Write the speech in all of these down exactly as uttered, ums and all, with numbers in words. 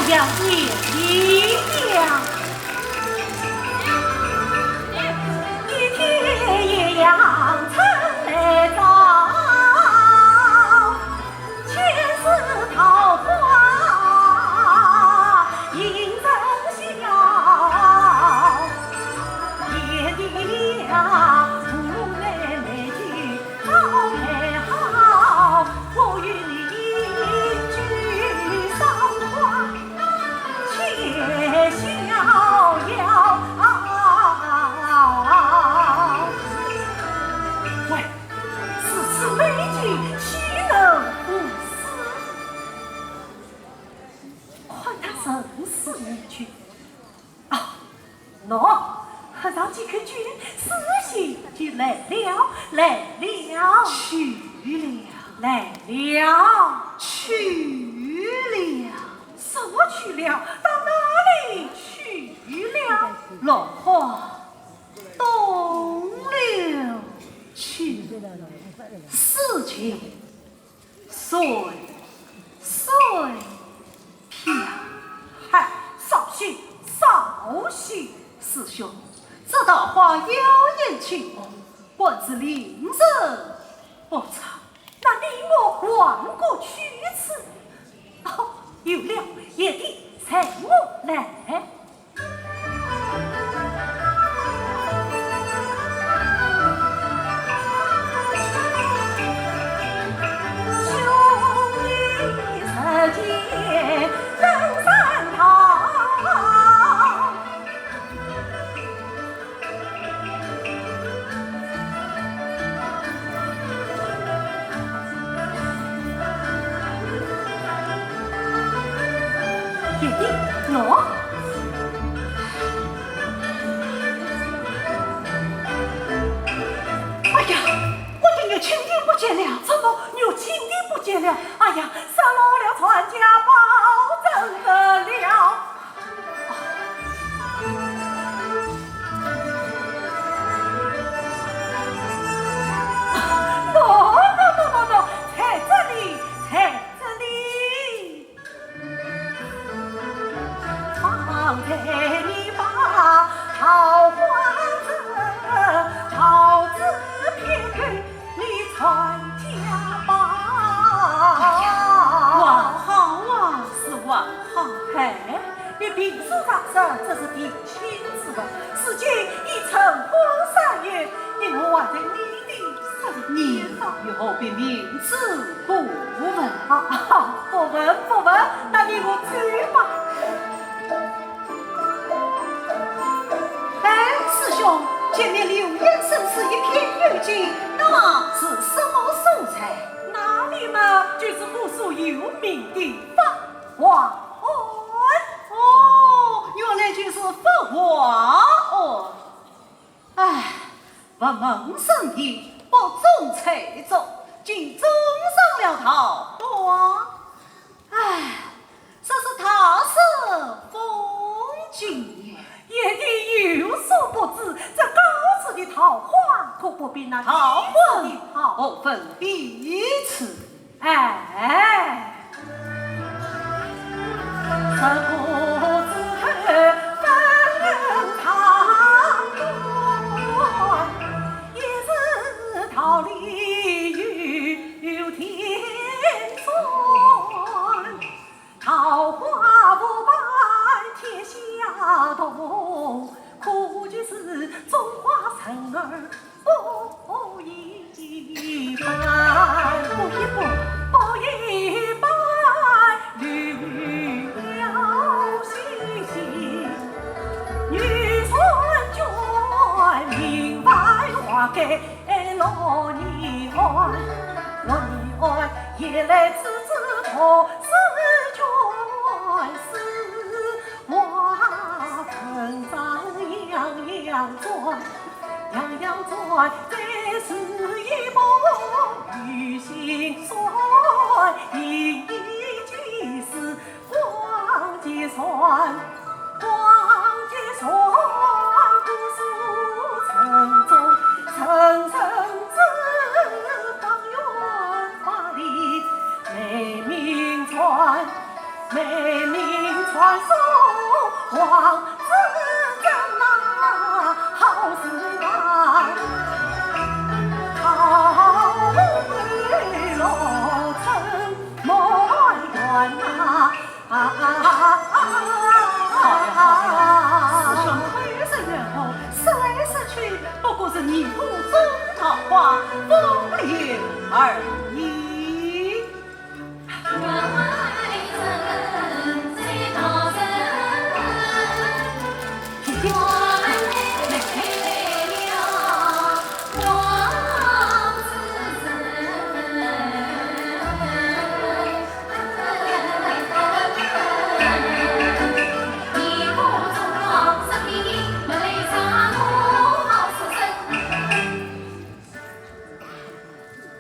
要年纪了。一天一样春来早，千树桃花映人笑。爹爹呀，无奈美景 早配好，我与你饮酒赏花，且逍遥。喂，如此美景，岂能不死？看他神思已决。 啊，喏，合上几口酒，书信就来了，来了。去了。来了。去了。什么去了？到哪里去了？落花东流去。事情 随水漂。嗨，扫兴，扫兴！师兄，这桃花妖艳清风，管是令人不着。那你我还过去处。哦，有了，贤弟，随我来。 贤弟，喏。哎呀，我的玉蜻蜓不见了！怎么，玉蜻蜓不见了？哎呀，失落了传家宝怎么了？ 喏，喏，喏，喏，喏，在这里，在这里。方才你把桃花折，桃子片给你传家宝。哎呀，还好啊，是还好。哎，你凭什么说这是定亲之物？ 如今已成婚三月，你我还在你的身边。你又何必明知故问？啊，不问，不问，那你我走吧。哎，师兄，前面柳叶声势，一片幽静，那是什么所在？那里嘛，就是古树有名的法华庵。哦，原来就是法华庵。 唉，佛门深夜，不中吹钟，竟中上了桃花。唉，这是桃色风景也。贤弟有所不知，这高处的桃花可不比那低处的桃花。桃花何分彼此。 哎，不一般。传说王子正啊，好似那桃花落成梦幻啊。啊啊啊啊啊啊！好呀，好呀，师兄口是缘何，说来说去，不过是你腹中桃花风流而已。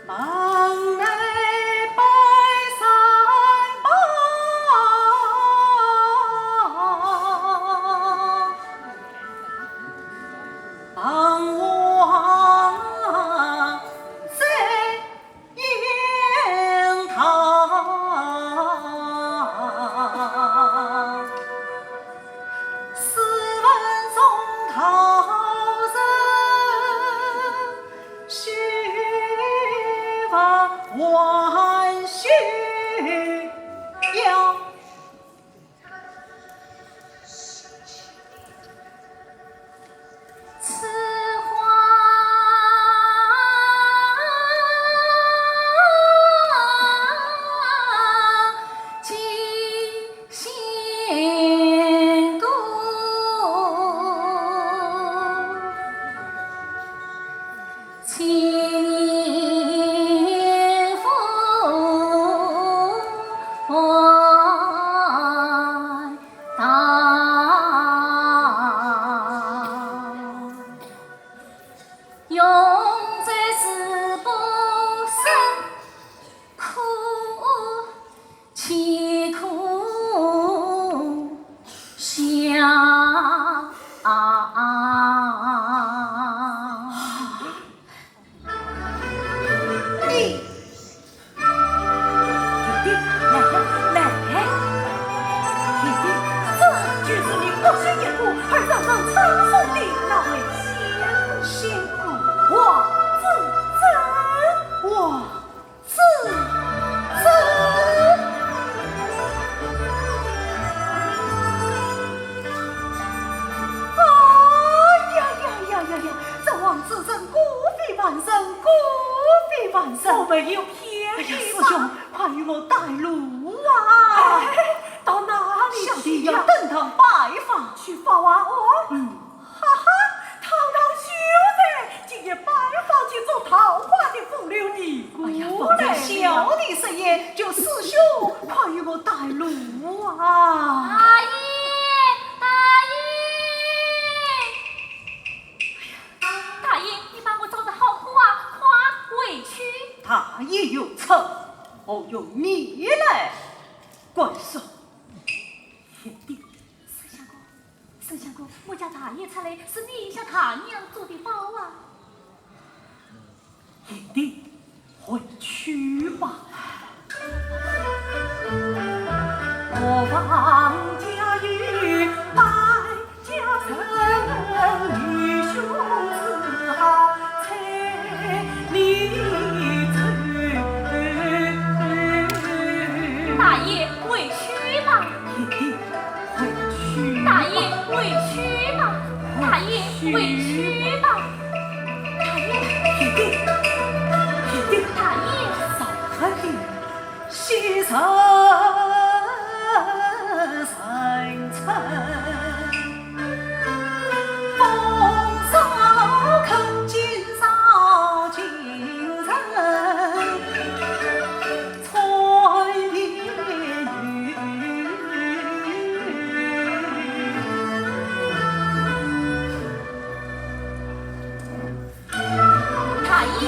门内拜山宝，凤凰在雁塔，试问中道人， 须发还须腰。此花今 新姑，请你扶我到。永在是不生苦 岂可笑。你，弟弟，来呀，来。弟弟，这就是你不惜一顾而常常称颂的那位仙仙姑王子正。王 子，子。哎呀呀呀呀呀！这王子正果非凡人，果非凡人。我没有骗你吧？哎呀，师兄，快与我带路啊！哎，到哪里去呀？小弟要登堂拜访。去法华庵？嗯。 哈哈，堂堂秀才，竟也拜访这种桃花的风流尼姑嘞。哎呀，方才小弟失言，求师兄快与我带路啊。大爷，大爷！大爷，你把我找得好苦啊，快回去。大爷有错，何用你来管束？贤弟， 沈相公，沈相公，我家大爷出来，是你向大娘做的保啊。贤弟，回去吧。何妨家有败家臣，愚兄之好，催你走。大爷，回去吧。贤弟， 回去吧。大爷，回去吧。大爷，回去吧。大爷。贤弟，贤弟。大爷。少喝点，喜事成亲。风骚客，今朝今日。 大爷。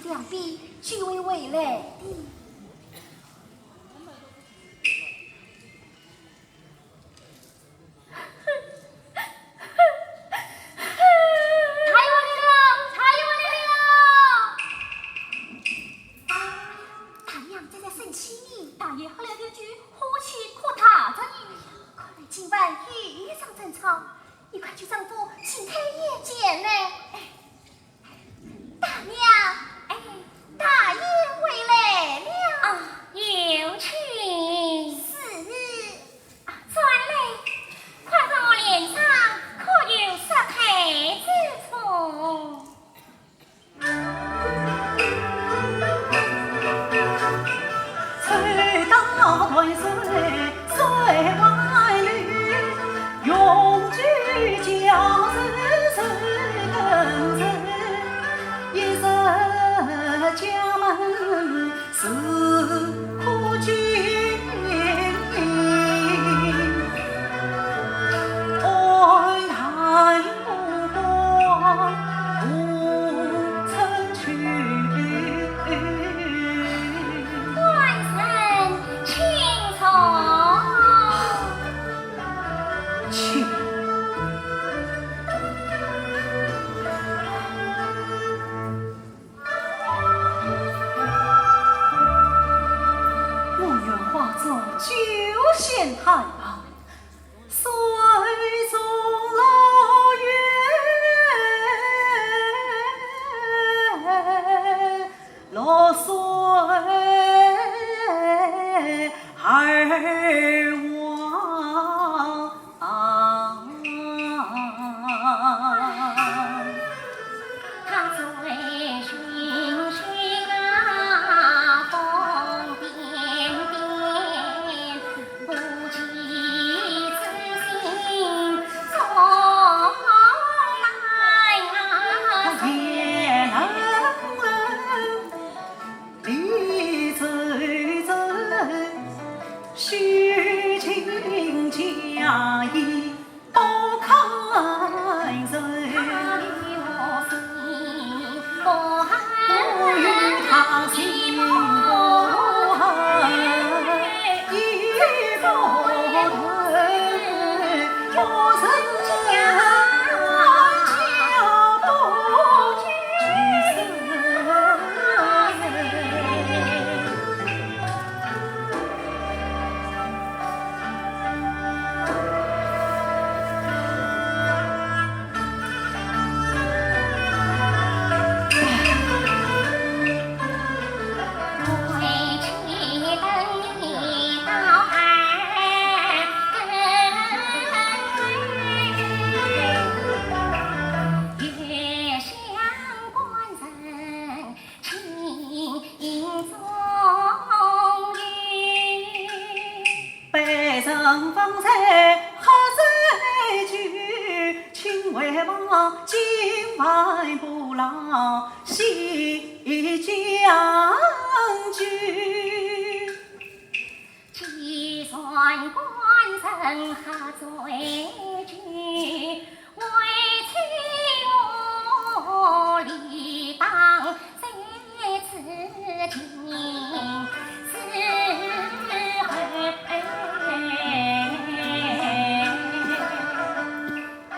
两边就会回来的。大爷回来了，大爷回来了。大娘在这生气呢。大爷喝了一句，火气可大着呢。看来今晚又一场争吵，你快去丈夫请太爷见来。哎， 大娘，哎，大爷回来了。啊，有请。是。啊，转来，快看我脸上可有失态之处。 官人请坐。请。我愿化作九仙太郎，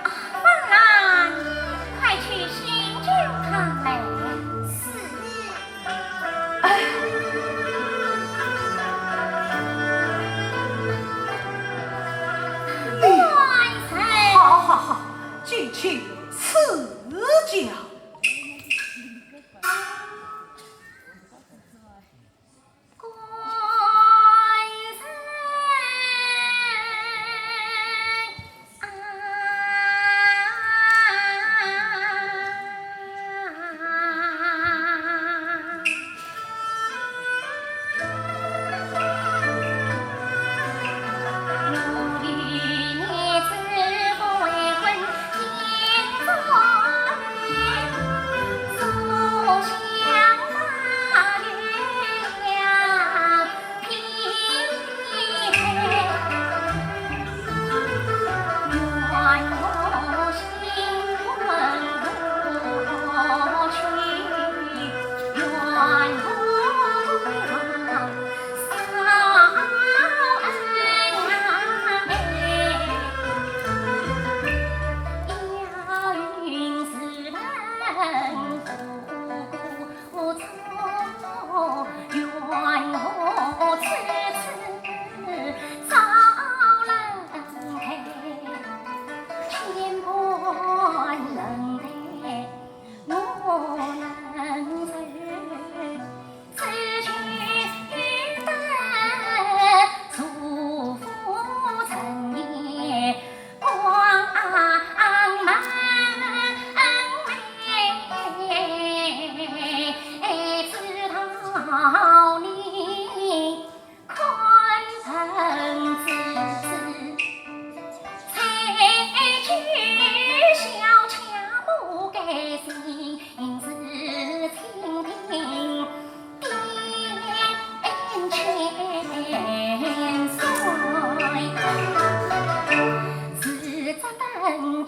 啊，芳兰，快去醒酒汤来。是。哎。官人。好，好，好，敬请赐酒。官人。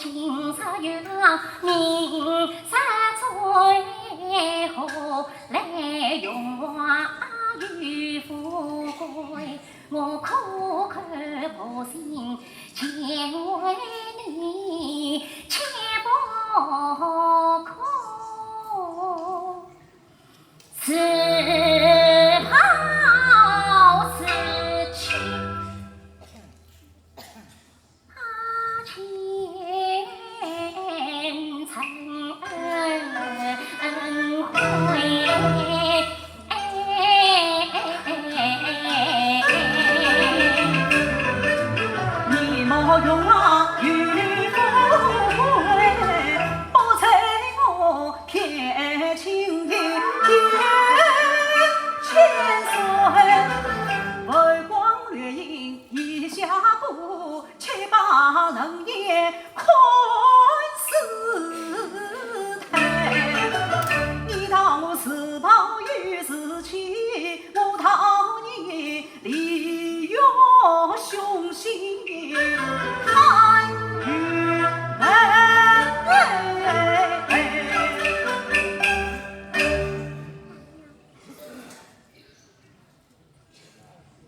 今朝有名实最好，来荣华与富贵，我苦口婆心，全为你，切不可。自暴自弃。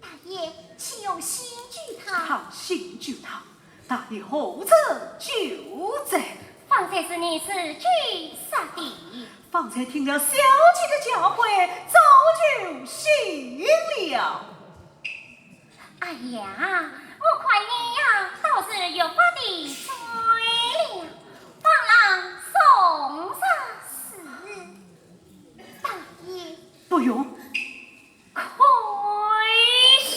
大爷，岂有新旧套？套新旧套，大爷何曾旧制？方才是你自己说的。方才听了小姐的教诲，早就信了。哎呀，我看你呀，倒是越发的嘴了。方郎送茶水。大爷。不用。 可惜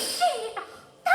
大爷。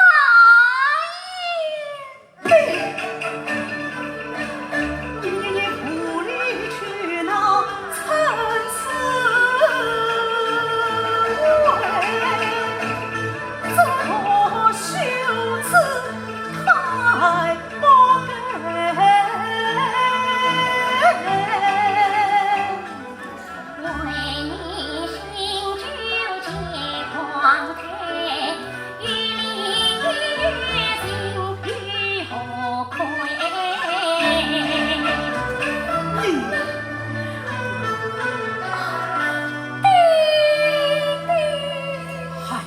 哎呀，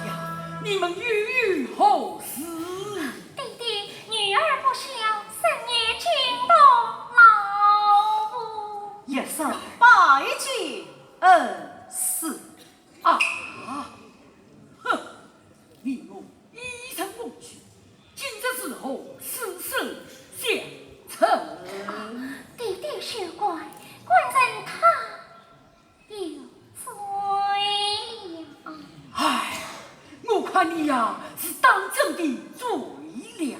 你们又有何事？爹爹，女儿不孝，深夜惊动老父。一声拜见恩师。啊，哼，你我一生共居，今日如何事事相称？爹爹休怪，官人他 有罪了。唉，我看你呀，是当真的醉了。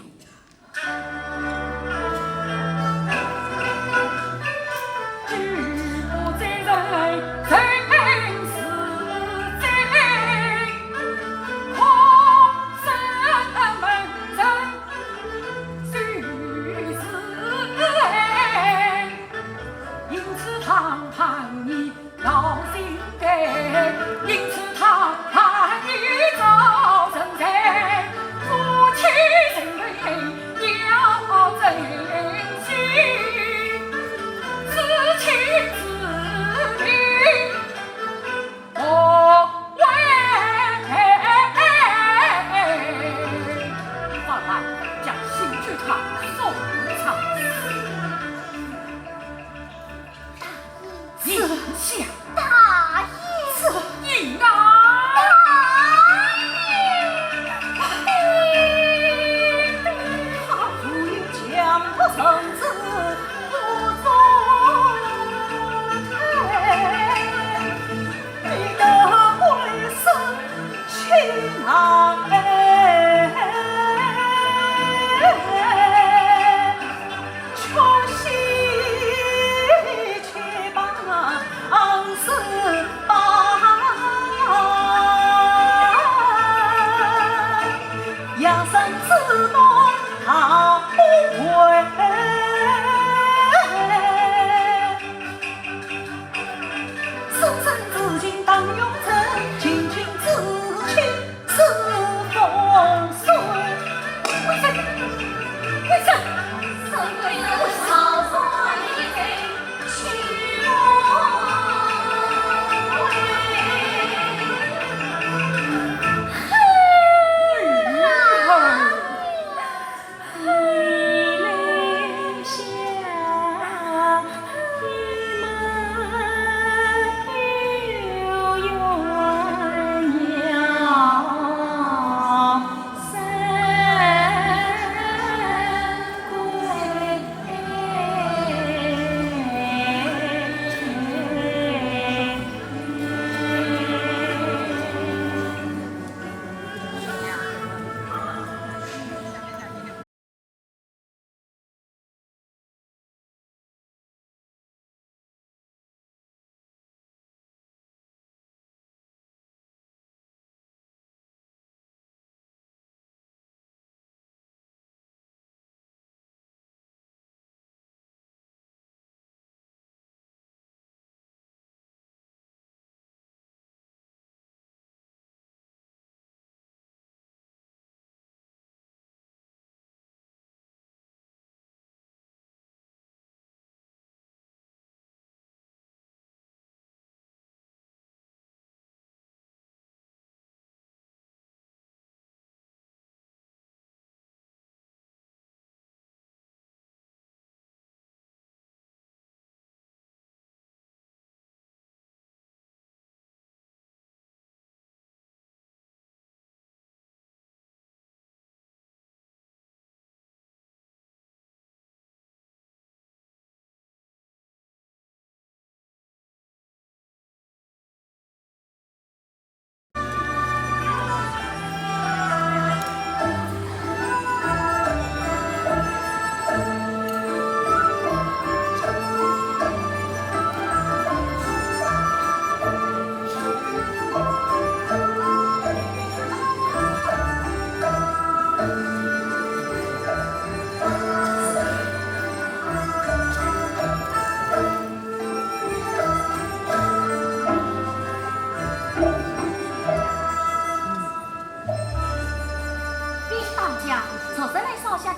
方郎将新旧套送上。大爷。大爷。大爷。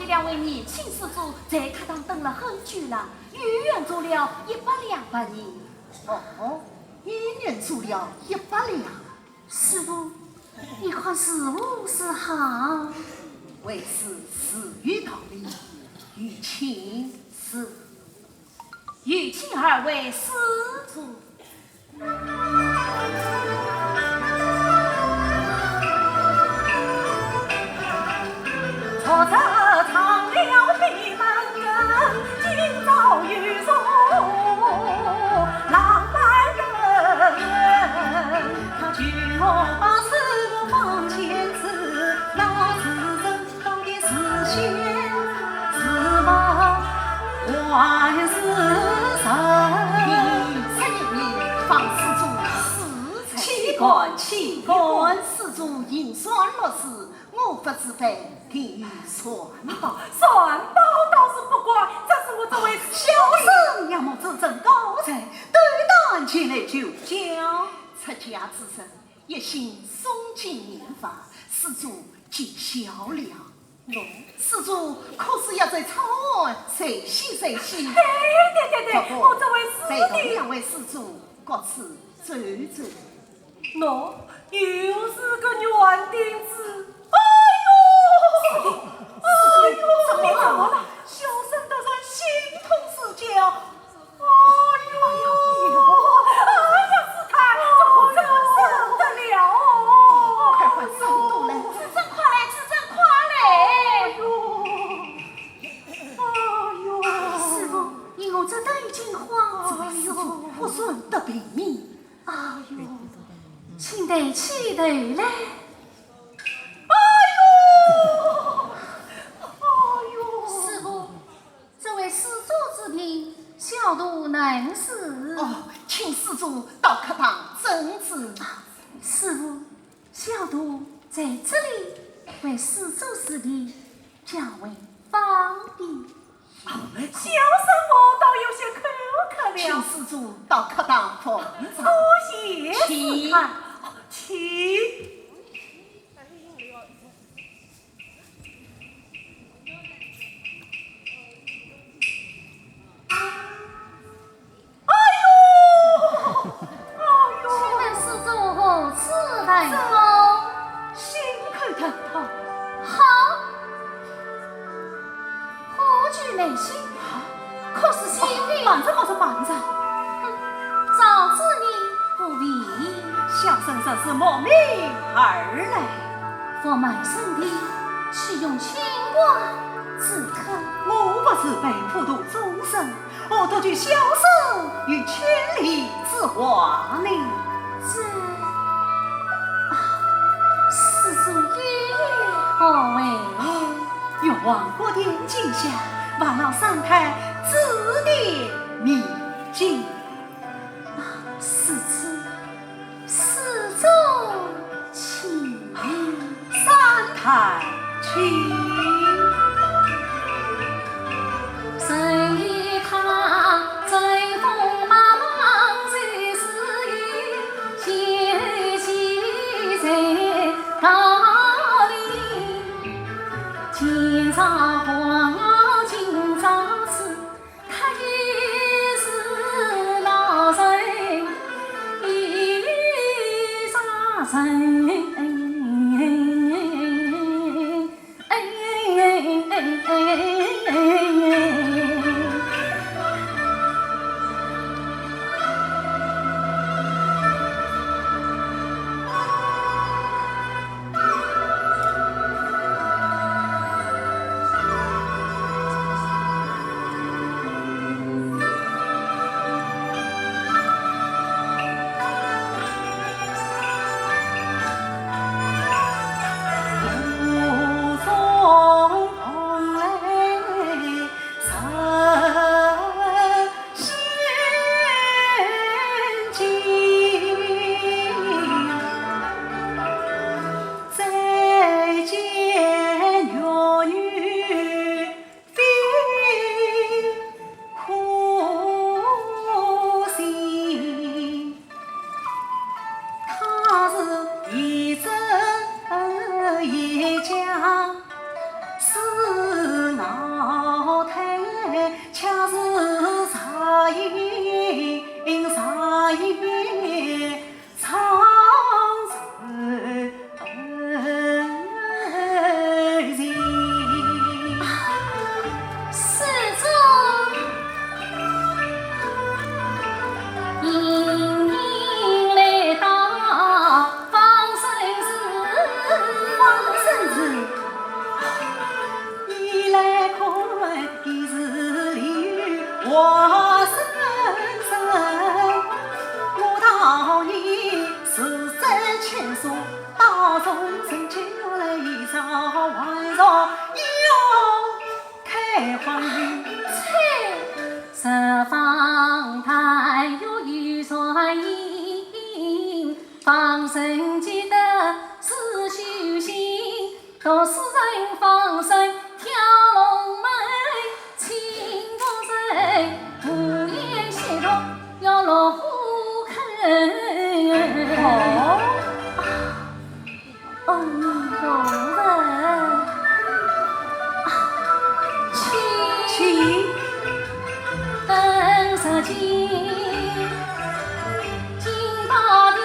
两位年轻施主在客堂等了很久了，又远走了一百两白银。哦，又远走了一百两。师傅，你看如何是好？为师自有道理，有请师 有请二位施主。请师主赐茶。岂敢，岂敢。施主行善乐事，我不自卑，定有善报。善报倒是不敢，只是我这位师弟……小生仰慕至尊高才，斗胆前来求教。出家之人， 一心诵经念佛，施主见笑了。喏，施主可是要在草庵随喜随喜？对对对对，不过，我这位师弟……陪同两位施主各处走走。喏，又是个园丁子。哎呦！哎呦，怎么了？你怎么了？小生突然心痛似焦。 哎呦，哎呀，师太，怎么这么忍得了？快换僧渡来。师尊快来，师尊快来。哎呦，哎呦。师父，你我这都已经慌了。这位师父不算得病名。哎呦，请抬起头来。哎呦，哎呦。师父， 这位施主之病，小徒能治。哦，请施主到客堂诊治。啊，师父，小徒在这里为施主治病，较为方便。啊，小生我倒有些口渴了。请施主到客堂奉茶。多谢师太。请。请。 哎呦，哎呦。请问施主何处问候？心口疼痛。好。 何惧难行，可是心病……慢着，慢着，慢着。哼，早知你不必。小生只是慕名而来。佛门圣地，岂容清官之客？我不是被普度众生， 何独救小生于千里之外呢？这……啊，施主有何为？越王国殿脚下，望老师太指点迷津。啊，施主， 施主请。师太请。金金宝殿，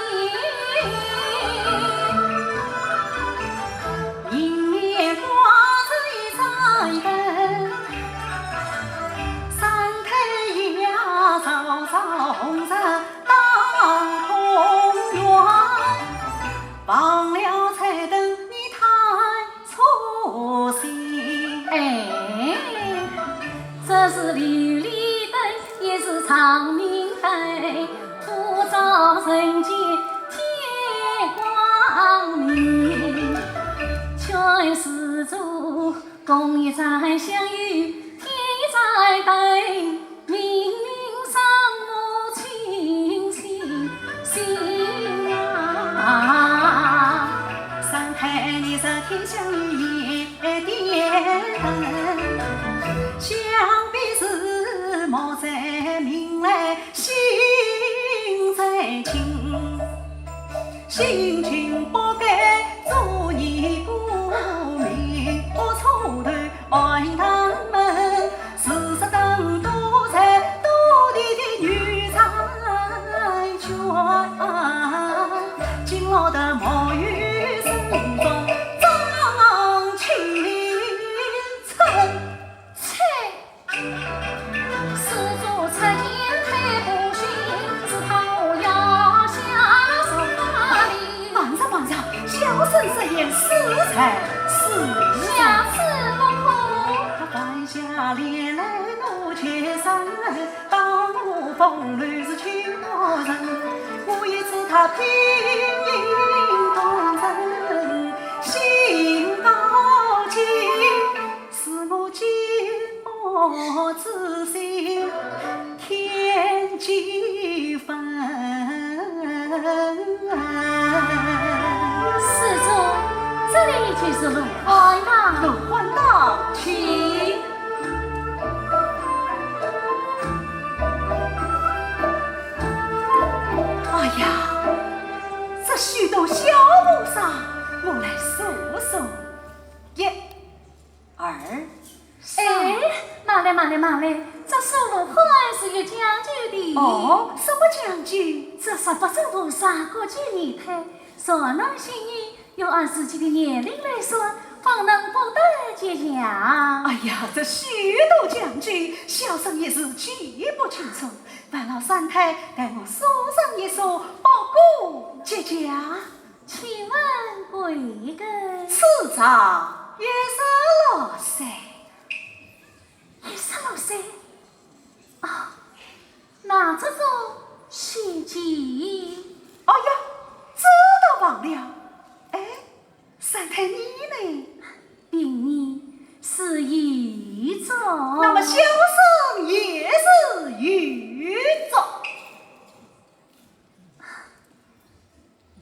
迎面挂着一盏灯，三太爷呀，早早红日当空圆，忘了彩灯你太 粗心。哎，这是琉璃灯，也是长明灯，普照人间天光明。劝世俗共一盏香油添一盏灯， 明明上母亲心心啊。三太你是天香油也点灯，想必是莫再明来心再清。 心情不该做你不明，我从头爱他们，事实等都在多地的女婵娟，金罗的魔芋声中，张青春。 谁？施主出言太不逊，是他要下手的哩。慢着，慢着，小生实言是才是才。下次不可。他犯下连累奴家三人，当我风流是去我人，我也知他品行端正，心高洁。 是我寂寞之心添几分。施主，这里就是轮换堂。轮换堂，请。哎呀，这许多小和尚，我来数数。一、 二、三。哎，慢来，慢来，慢来，这数轮换是有讲究的。哦，什么讲究？这十八种菩萨各具仪态，善男信女，要按自己的年龄来算，方能不得结架。哎呀，这许多讲究，小生一时记不清楚，烦劳三太代我数上一数，不过结架。 请问贵庚？此zaman一十六岁。一十六岁？啊，那这种喜忌？哎呀，这倒忘了。哎，三太你呢？今年是乙族。那么小生也是乙族。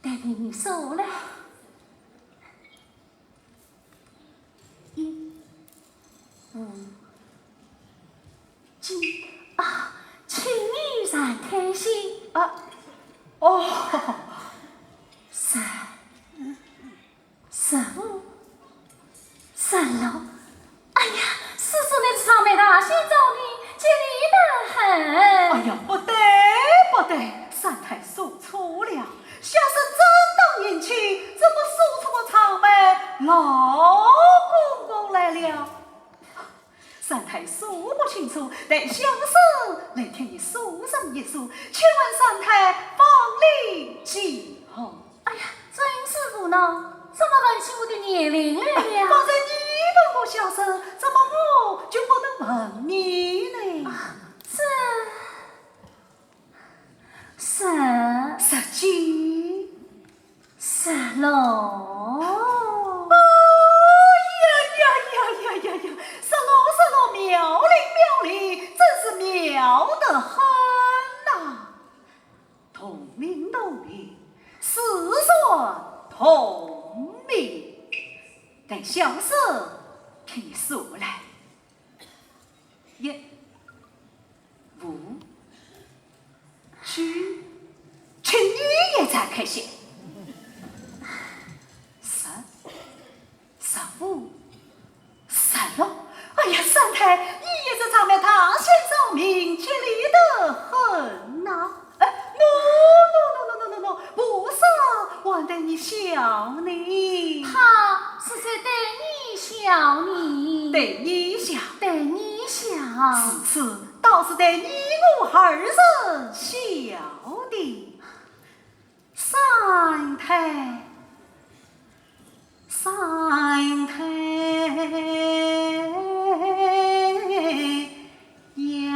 待你数来。一、五、七，啊，请你常开心。啊，哦。十、十五、 十六。哎呀，施主你这场媒大喜中呢，吉利得很。哎呀，不对，不对，三太数错了，小生真当年轻，怎么数错个场媒老公公来了？三太数不清楚，待小生来替你数上一数，请问三太芳龄几何？ 哎呀，真是无奈，怎么问起我的年龄来了？哎，方才你问过小生，怎么我就不能问你呢？啊，这，十，十几，十六。哎呀呀呀呀呀呀，十六，十六，妙龄，妙龄，真是妙得很呐。 同名同姓，世传同名。待小生替你数来。一、五、七，请你也再开些。十、十五、 十六。哎呀，三太，你也是场媒大喜中名，吉利得很。笑呢？他是在对你笑呢。对你笑？对你笑。是，是，倒是对你我二人笑的。三太，三太呀。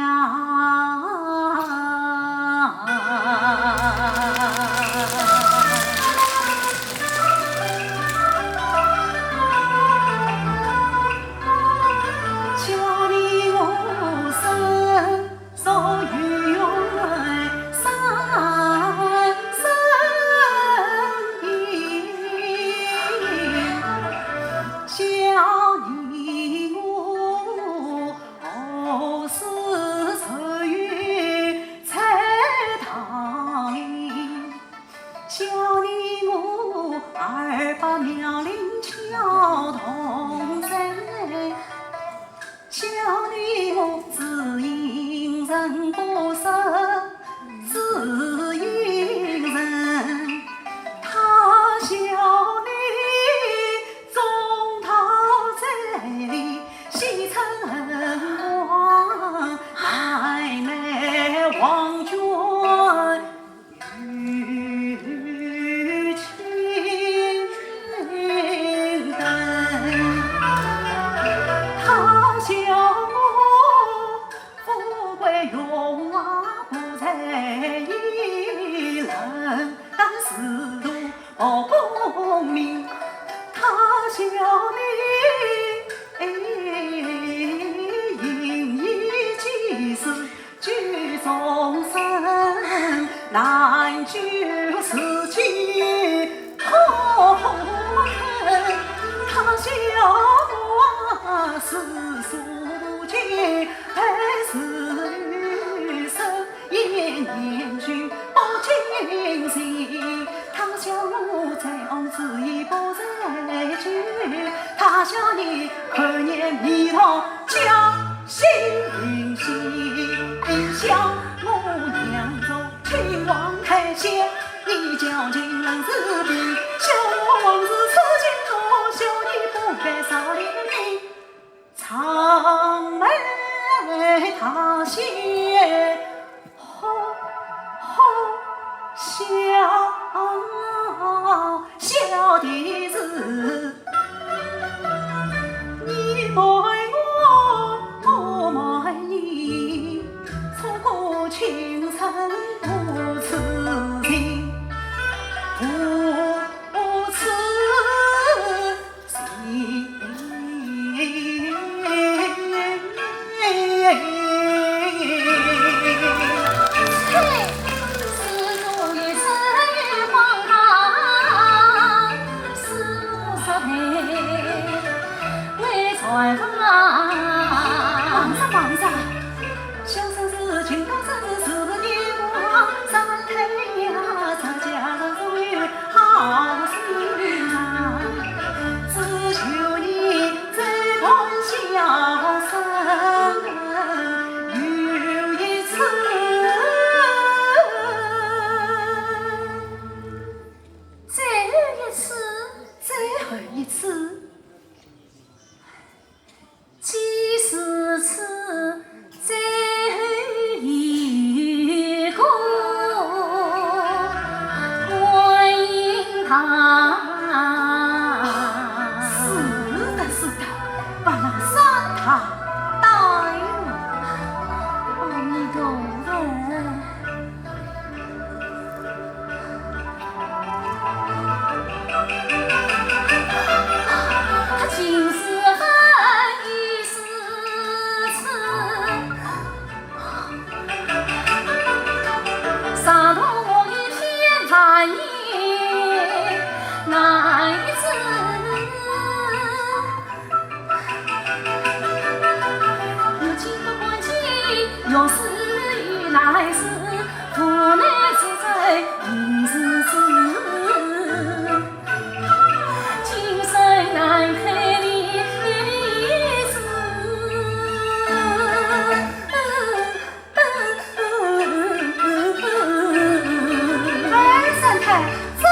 哎，三太，这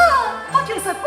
不就是官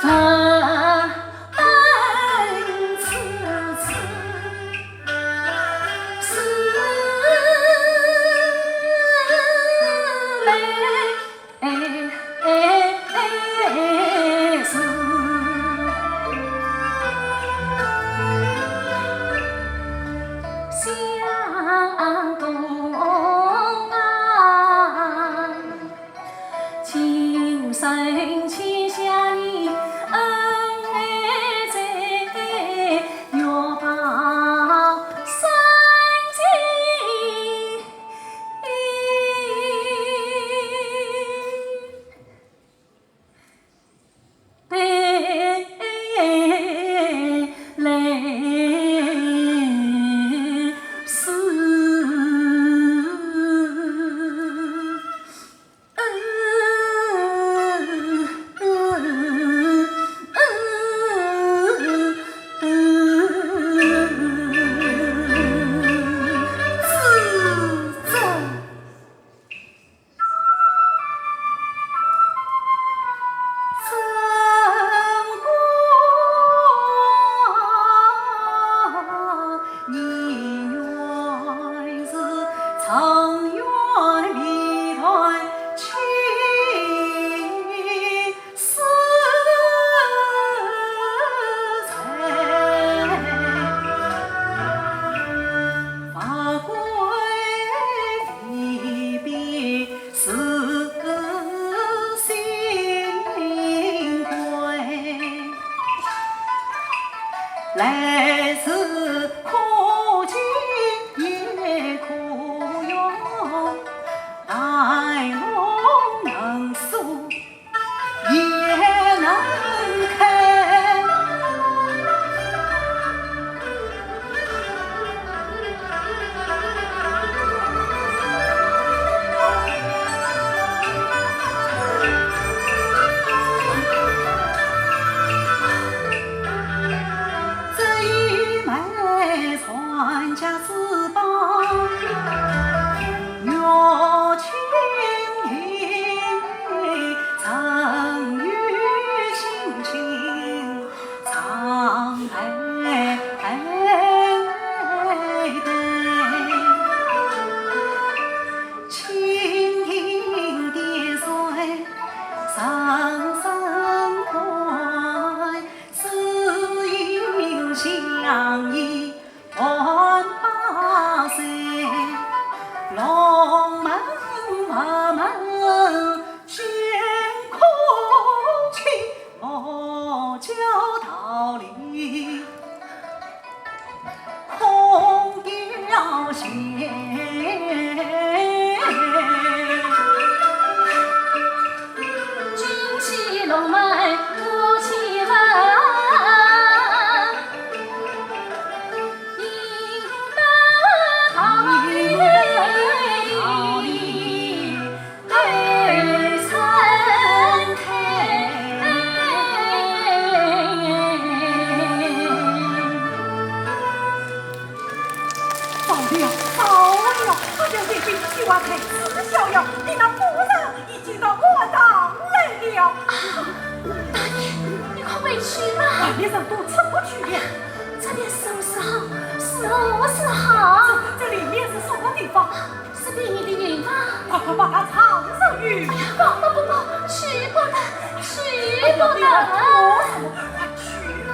糟了，糟了，阿表姐被气坏，太子逍遥，你那夫人已经到馆堂来了。啊，大爷，你快回去吧。外面人多，出不去了。这便如何是好？如何是好？这，这里面是什么地方？ 是便宜的地方。快快把她藏上去。哎呀，不，不，不，去不得，去不得。快去吧。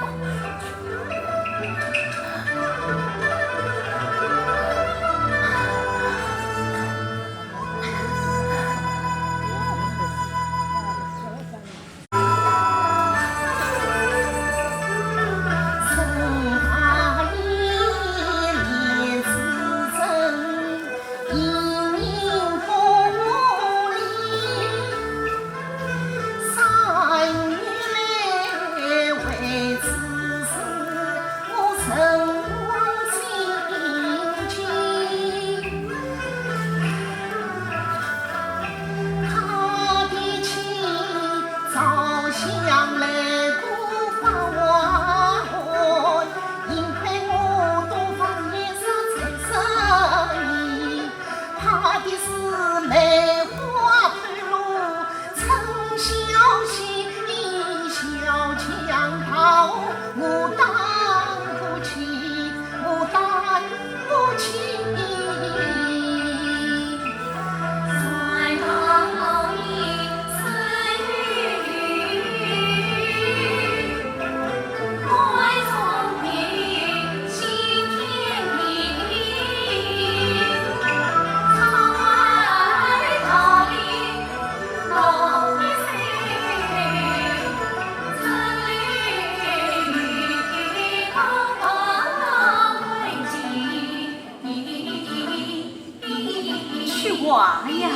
去玩呀！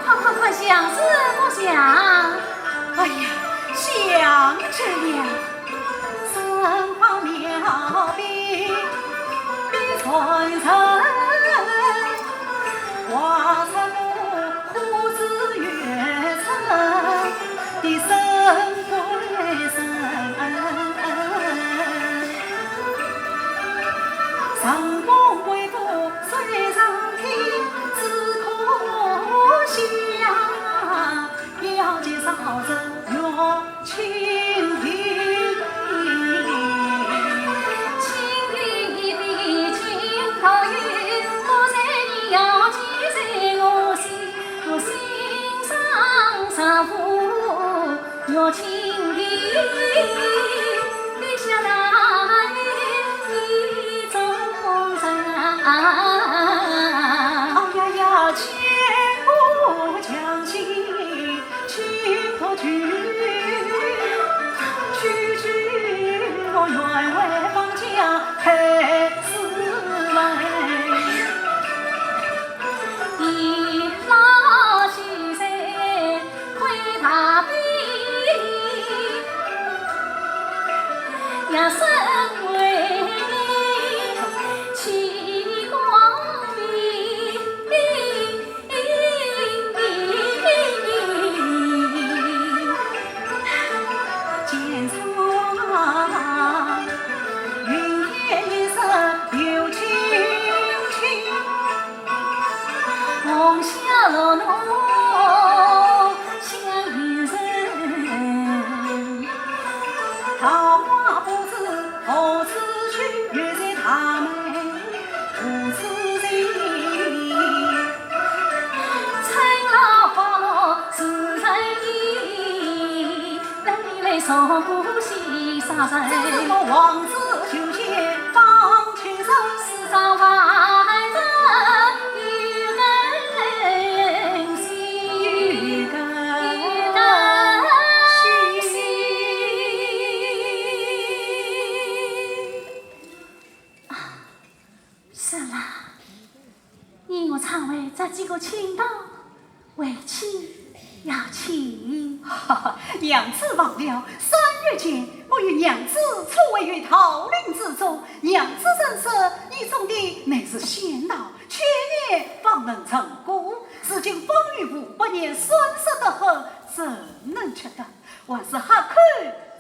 快快快，想是不想？哎呀，想着了。 是啦，你我常为这几个亲道 为妻要去。哈哈，娘子忘了，三月间我与娘子初会于桃林之中，娘子曾说，你种的乃是仙桃，去年方能成果，如今方有五百年酸涩得很，怎能吃得？还是喝口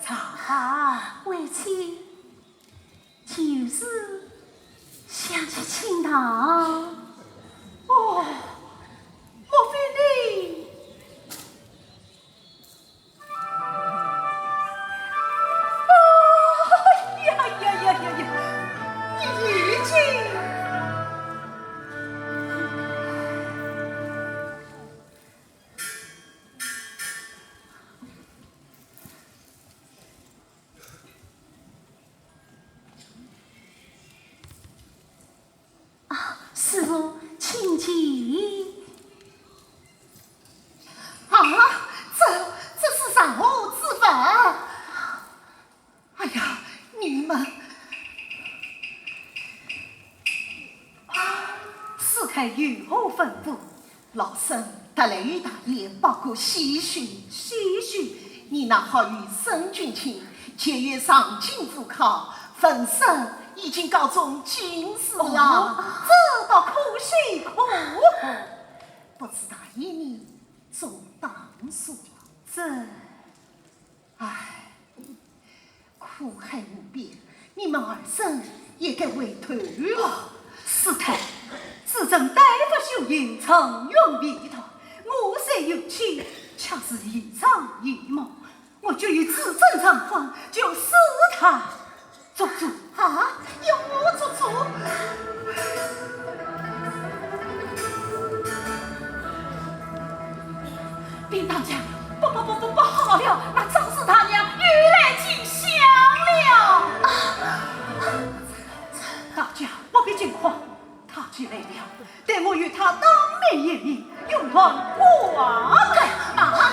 茶。为妻 就是想去青岛。哦，莫非你……哦，呀呀呀呀呀，你已经…… 啊，师父，请起。啊，这……这是什么之物？哎呀，你们……啊，师太有何吩咐？ 老身特来与大爷报个喜讯。喜讯？你那好友沈君清，解元上京赴考，文生已经考中进士了。哦。这倒可喜可贺，不知大爷你中当数了。这…… 唉，苦海无边，你们二人也该回头了。哦，师太，子侄大发秀英，沉鱼落雁，我虽有妻，却是一场异梦。我就与子侄成婚，就与他做主。啊，与我做主？禀大家，不不不不，不好了，那张氏大娘又来进香了。啊，大家不必惊慌，她既来了，待我与她当面言明，有话话开。啊，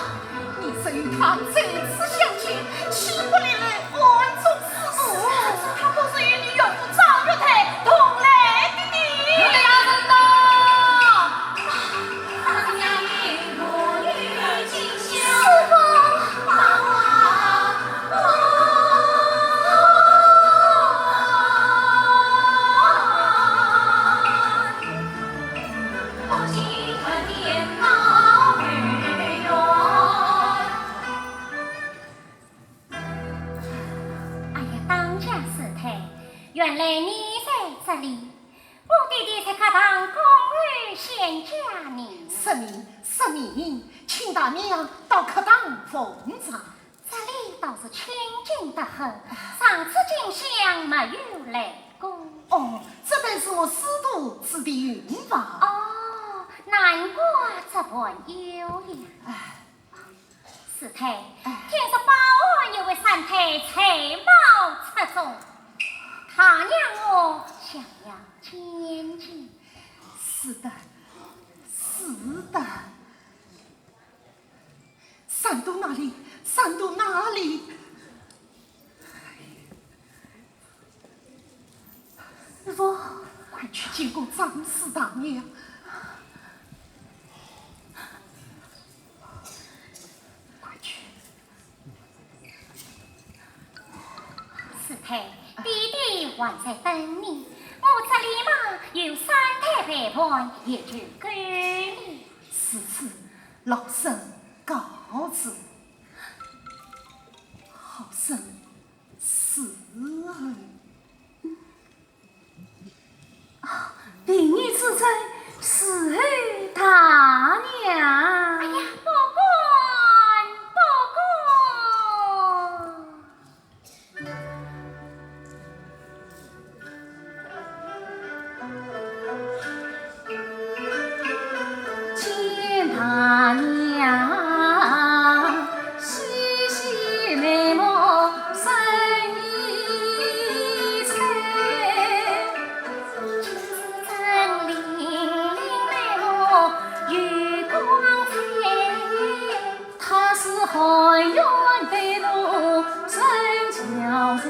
你若与她再次相见，岂不连累暗中私通？她不是与你岳父张玉台同来的呢？大人呐！ 哎呀，当家师太，原来你在这里。 我爹爹在客堂恭候见驾呢。失礼，失礼，请大娘到客堂奉茶。这里倒是清静得很，上次进香没有来过。哦，这便是我师徒之地云房。哦，难怪这般有礼。哎， 师太，哎。听说宝庵有位三太才貌出众，大娘我想要见见。是的，是的。三都哪里？三都哪里？ 师父，快去见过张氏大娘。快去。师太，爹爹还在等你，我这里嘛有三太陪伴，也就够了。如此，老身告辞。好生 侍候。哦，平日之中侍候大娘。哎呀，不敢，不敢。 见大娘，细细眉目生疑猜。今日真灵灵眉目有光彩。 她是含冤得度真巧人，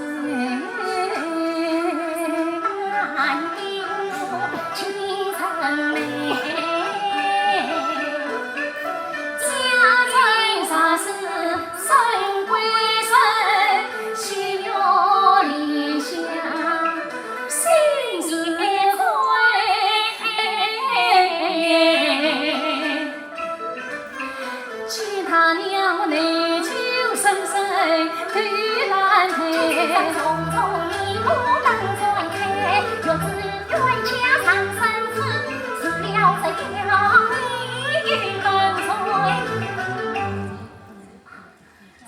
难得我今日来，家人若是孙贵人，喜悦联想心也快。 见大娘内疚深深头难抬。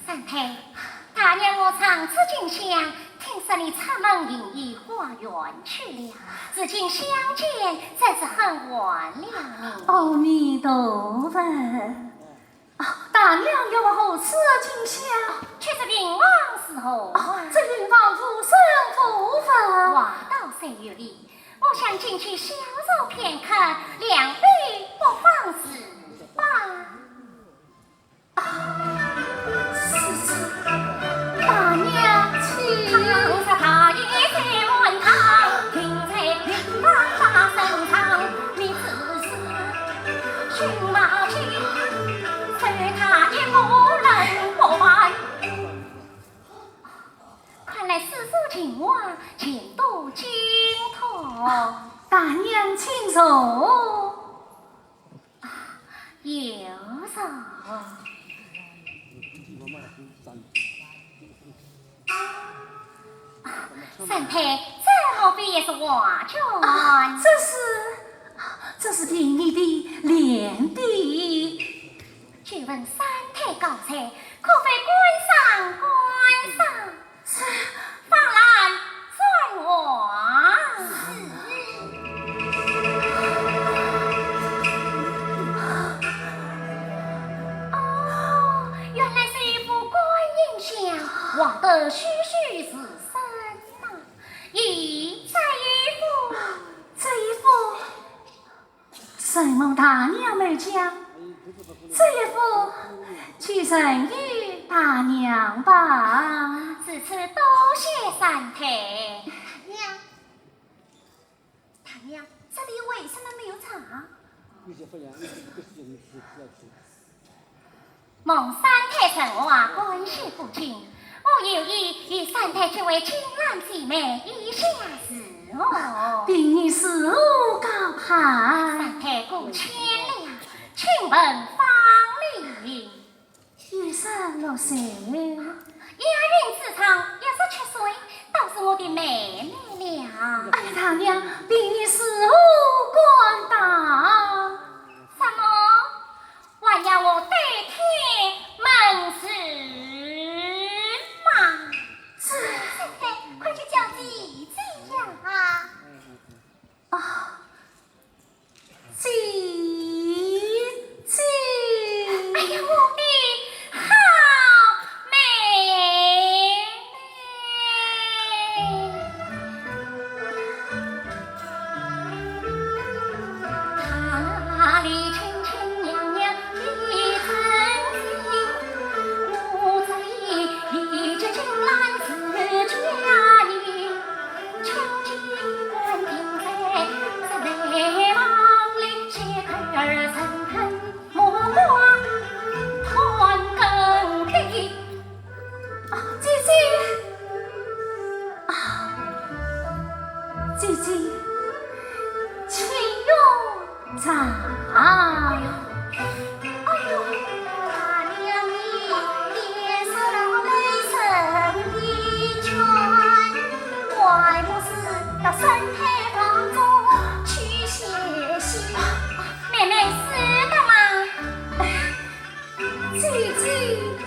三太，大娘我上次进香，听说你出门行医化缘去了，如今相见，真是很晚了呢。阿弥陀佛。 哦，大娘要往何处进香？哦，却是平房侍候。哦，这平房无甚不法。话倒虽有理，我想进去小坐片刻，两杯不妨事罢。啊，是，是，大娘请。 看来师父近往，前途尽托。大娘请坐。啊，有座。啊，三太，这这莫非也是画卷？啊，这是，这是平日的练笔。久闻三太高才，可否观赏观赏？是。方兰转画。哦，原来是一幅观音像，画得栩栩如生呐。 咦，这一幅，这一幅，承蒙大娘美讲，这一幅就赠与大娘吧。如此多谢三太。大娘，大娘，这里为什么没有茶？ 蒙三太盛话，感谢不尽。我有意与三太结为金兰姐妹，以谢事哦。平日如何高攀？三太过谦了，请问芳龄。二十六岁。押韵之长，二十七岁，倒是我的妹妹了。哎呀，大娘，平日如何冠当？什么？ 还要我对天盟誓吗？是。现在快去叫姐姐呀！啊，姐姐。哎呀，我的好妹妹。 啊，姐姐，啊，姐姐，请用茶。哎呦，哎呦，大娘你，你是老来生的冤，怪不是到三太房中去歇息。妹妹，是的嘛。 姐姐请。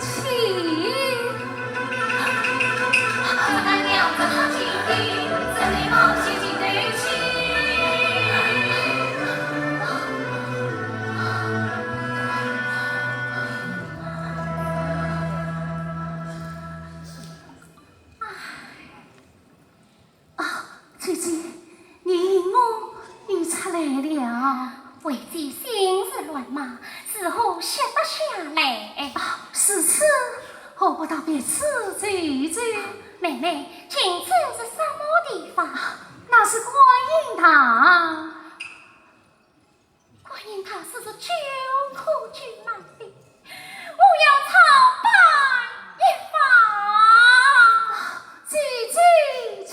啊，姐姐，你我又出来了。为姐心事乱麻，如何歇得下来？啊，如此，何不到别处走走？妹妹，近处是什么地方？啊，那是观音堂。 观音堂是九曲九难的，我要操办一番。姐姐请。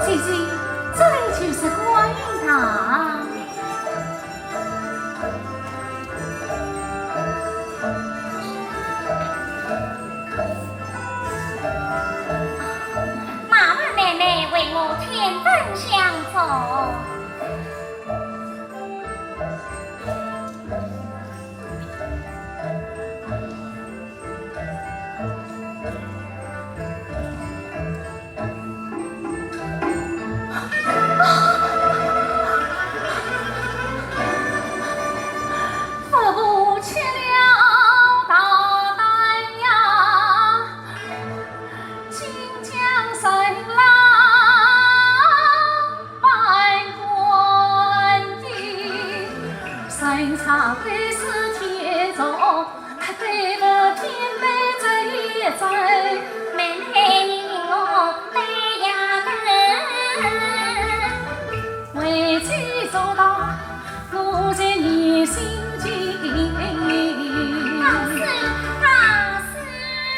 姐姐，这里就是观音堂。麻烦妹妹为我添灯香烛。 啊，大师，大师呀！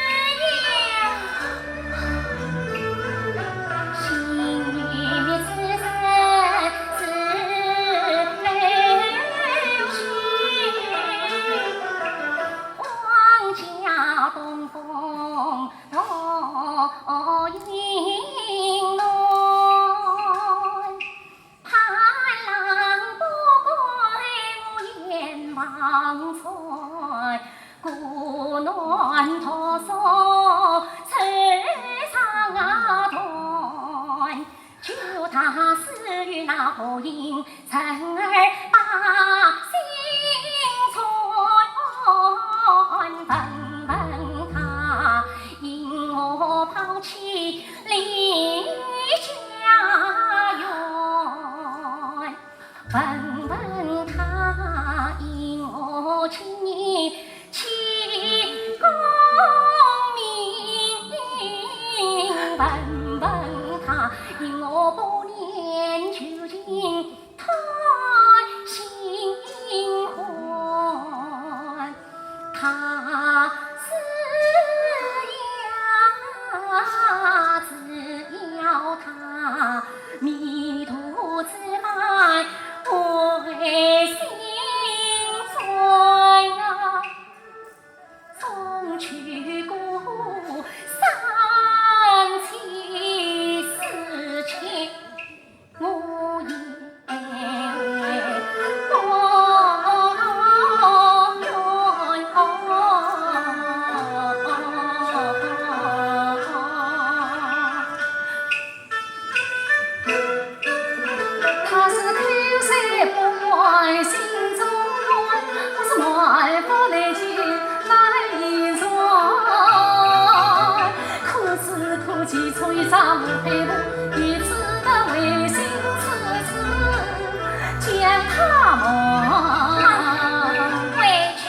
回去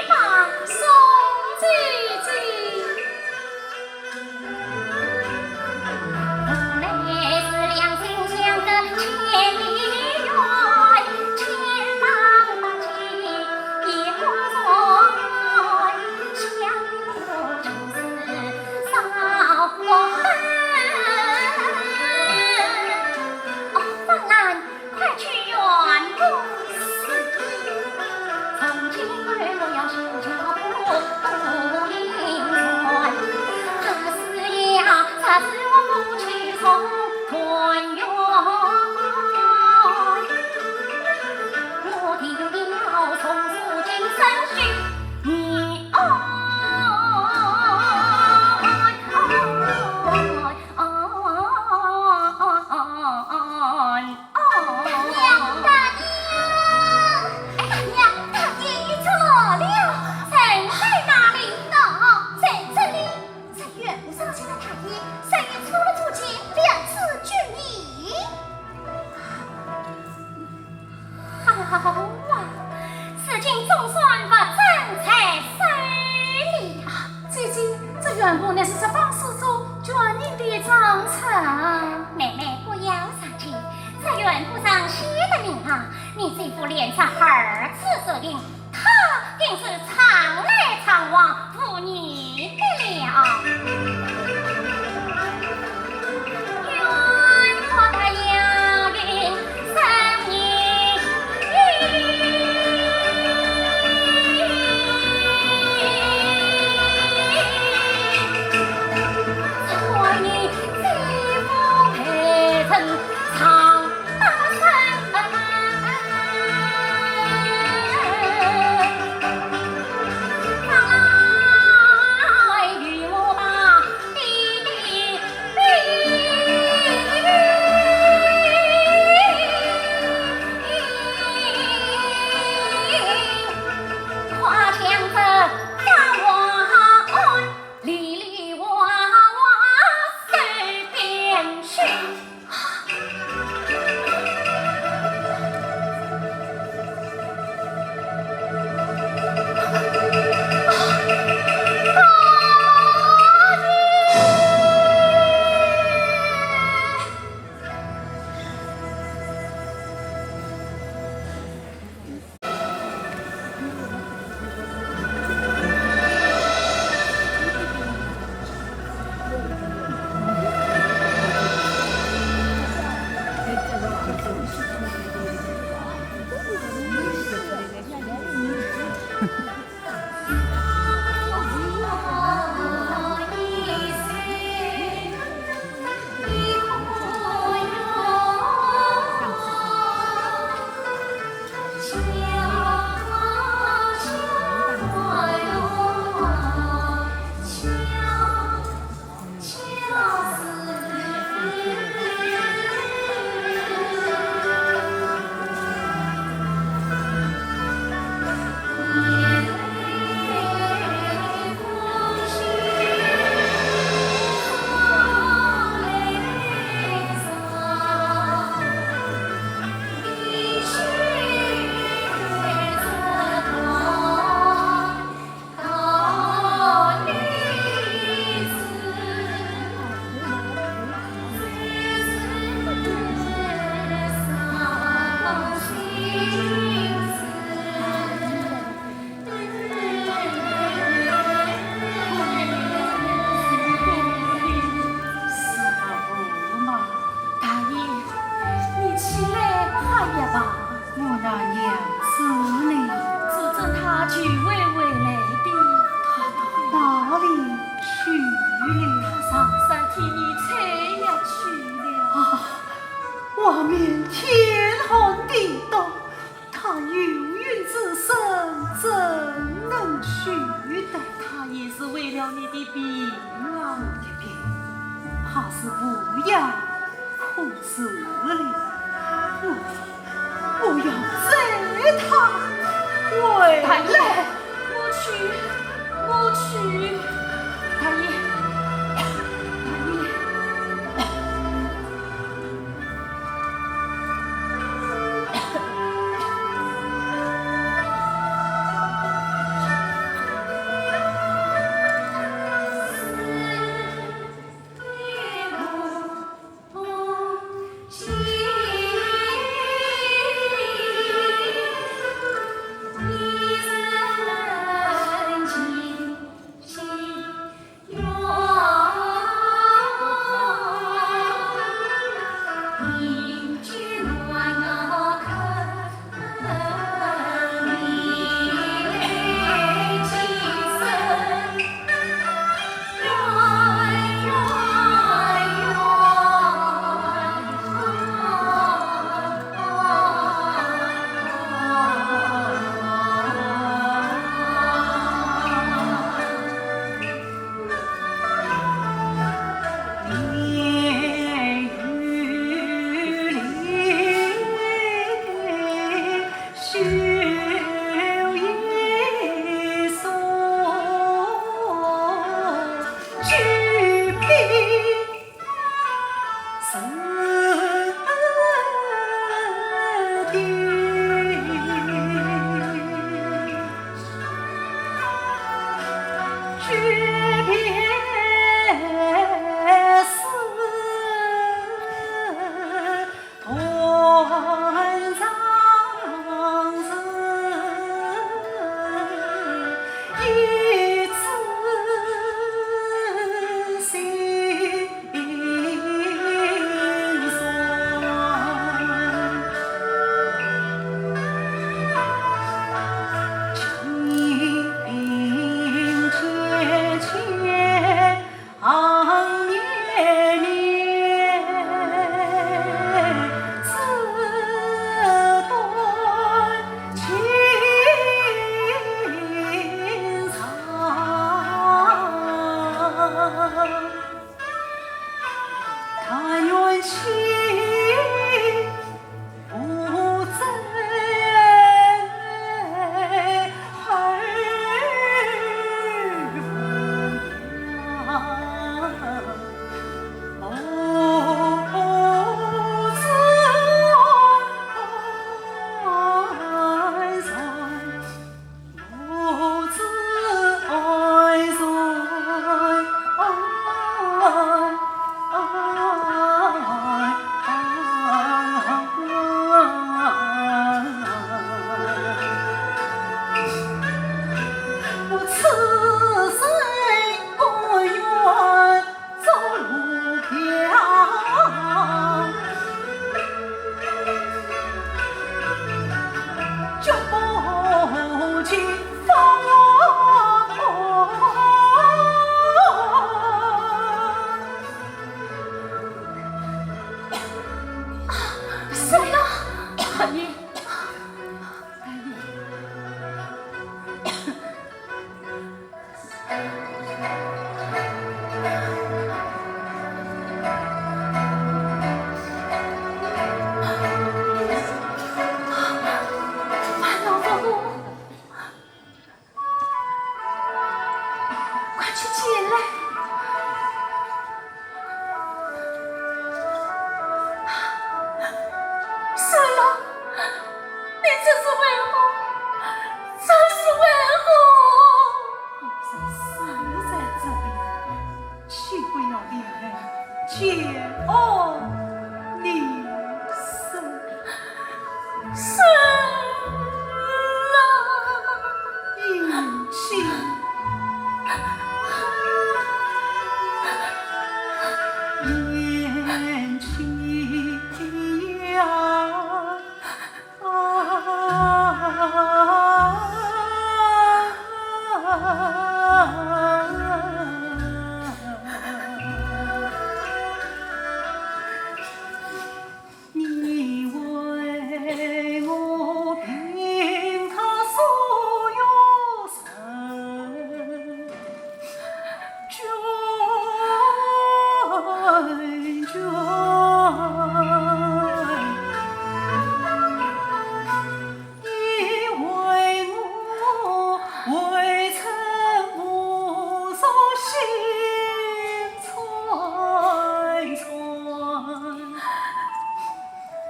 吧。哦，方兰，快去圆不是。大娘，大娘！哎，大娘，大娘，你错了。人在哪里呢？在这里。在圆不上行的大娘，谁也出了住进两次军营。好啊，此经总算物证在手里。姐姐，这圆不乃是这方氏族军营的长策。妹妹，不要着急，这圆不上写的明啊，你姐夫连着二次受刑，他定是常来常往，无疑的了。外面天寒地冻，她有孕之身怎能去得？她也是为了你的病啊。的病，怕是无药可治了。我，我要替她回来。大爷，我去，我去。大爷，大爷。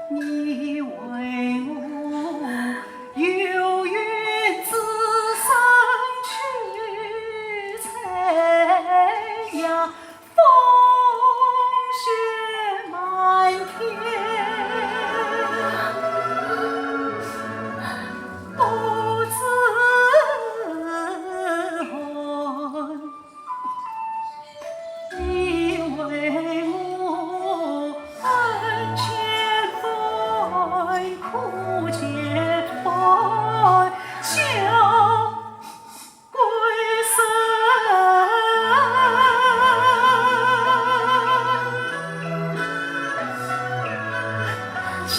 你为我游园之身去采呀，风雪漫天，不知 你为我恩千分，苦千分，叫归身。起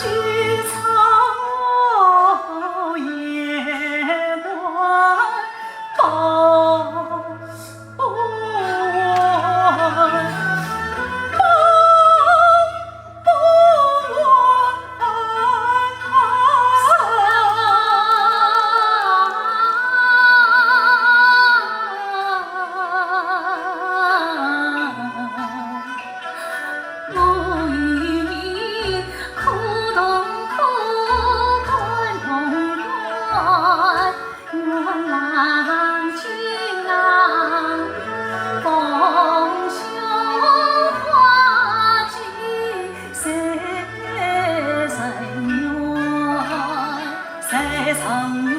草也难报。 我与你苦痛苦，甘痛甘，愿郎君郎，风雪花季谁人愿？谁人愿？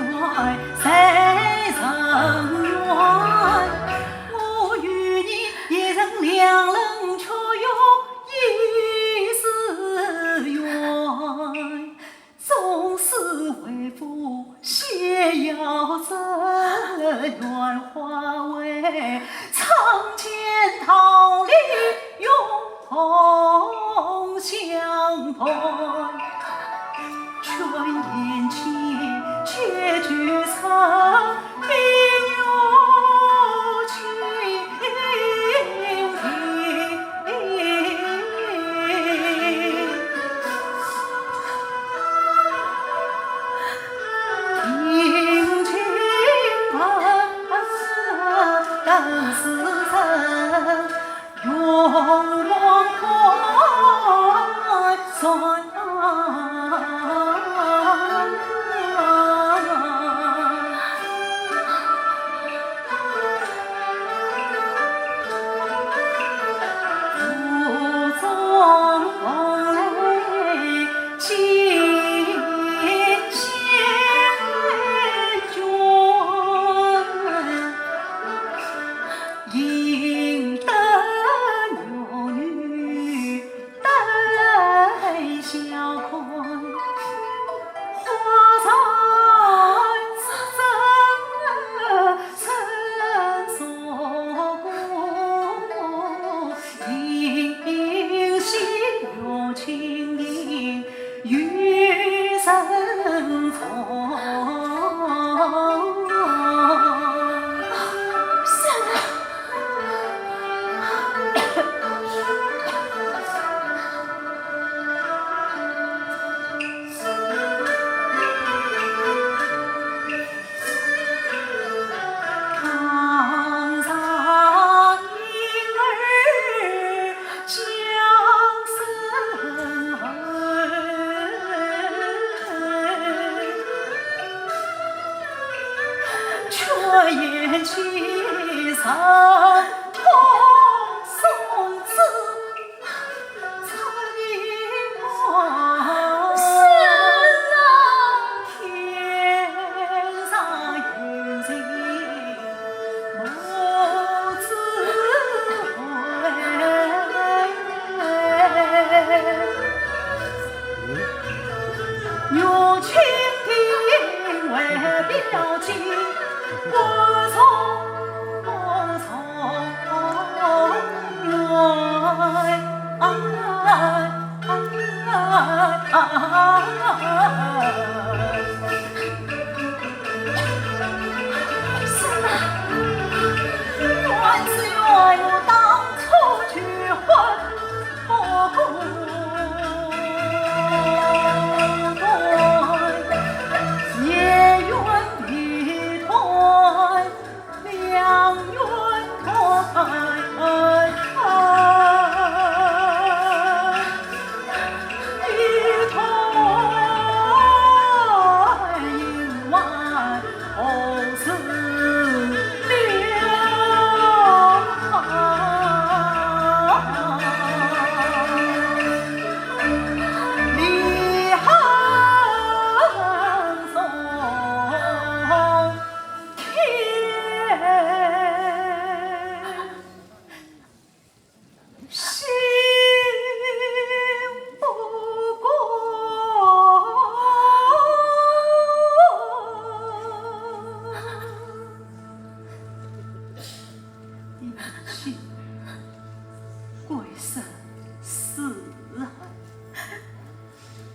谁人愿？我与你一人两人，却又已是缘。 总是为父谢邀，只愿化为苍天桃李，永蓬相伴。劝贤妻，且具成 明月清平，定情分，等时辰。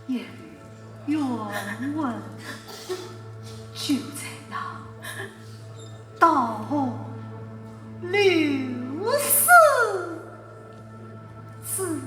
也有冤魂，就在那道河流水之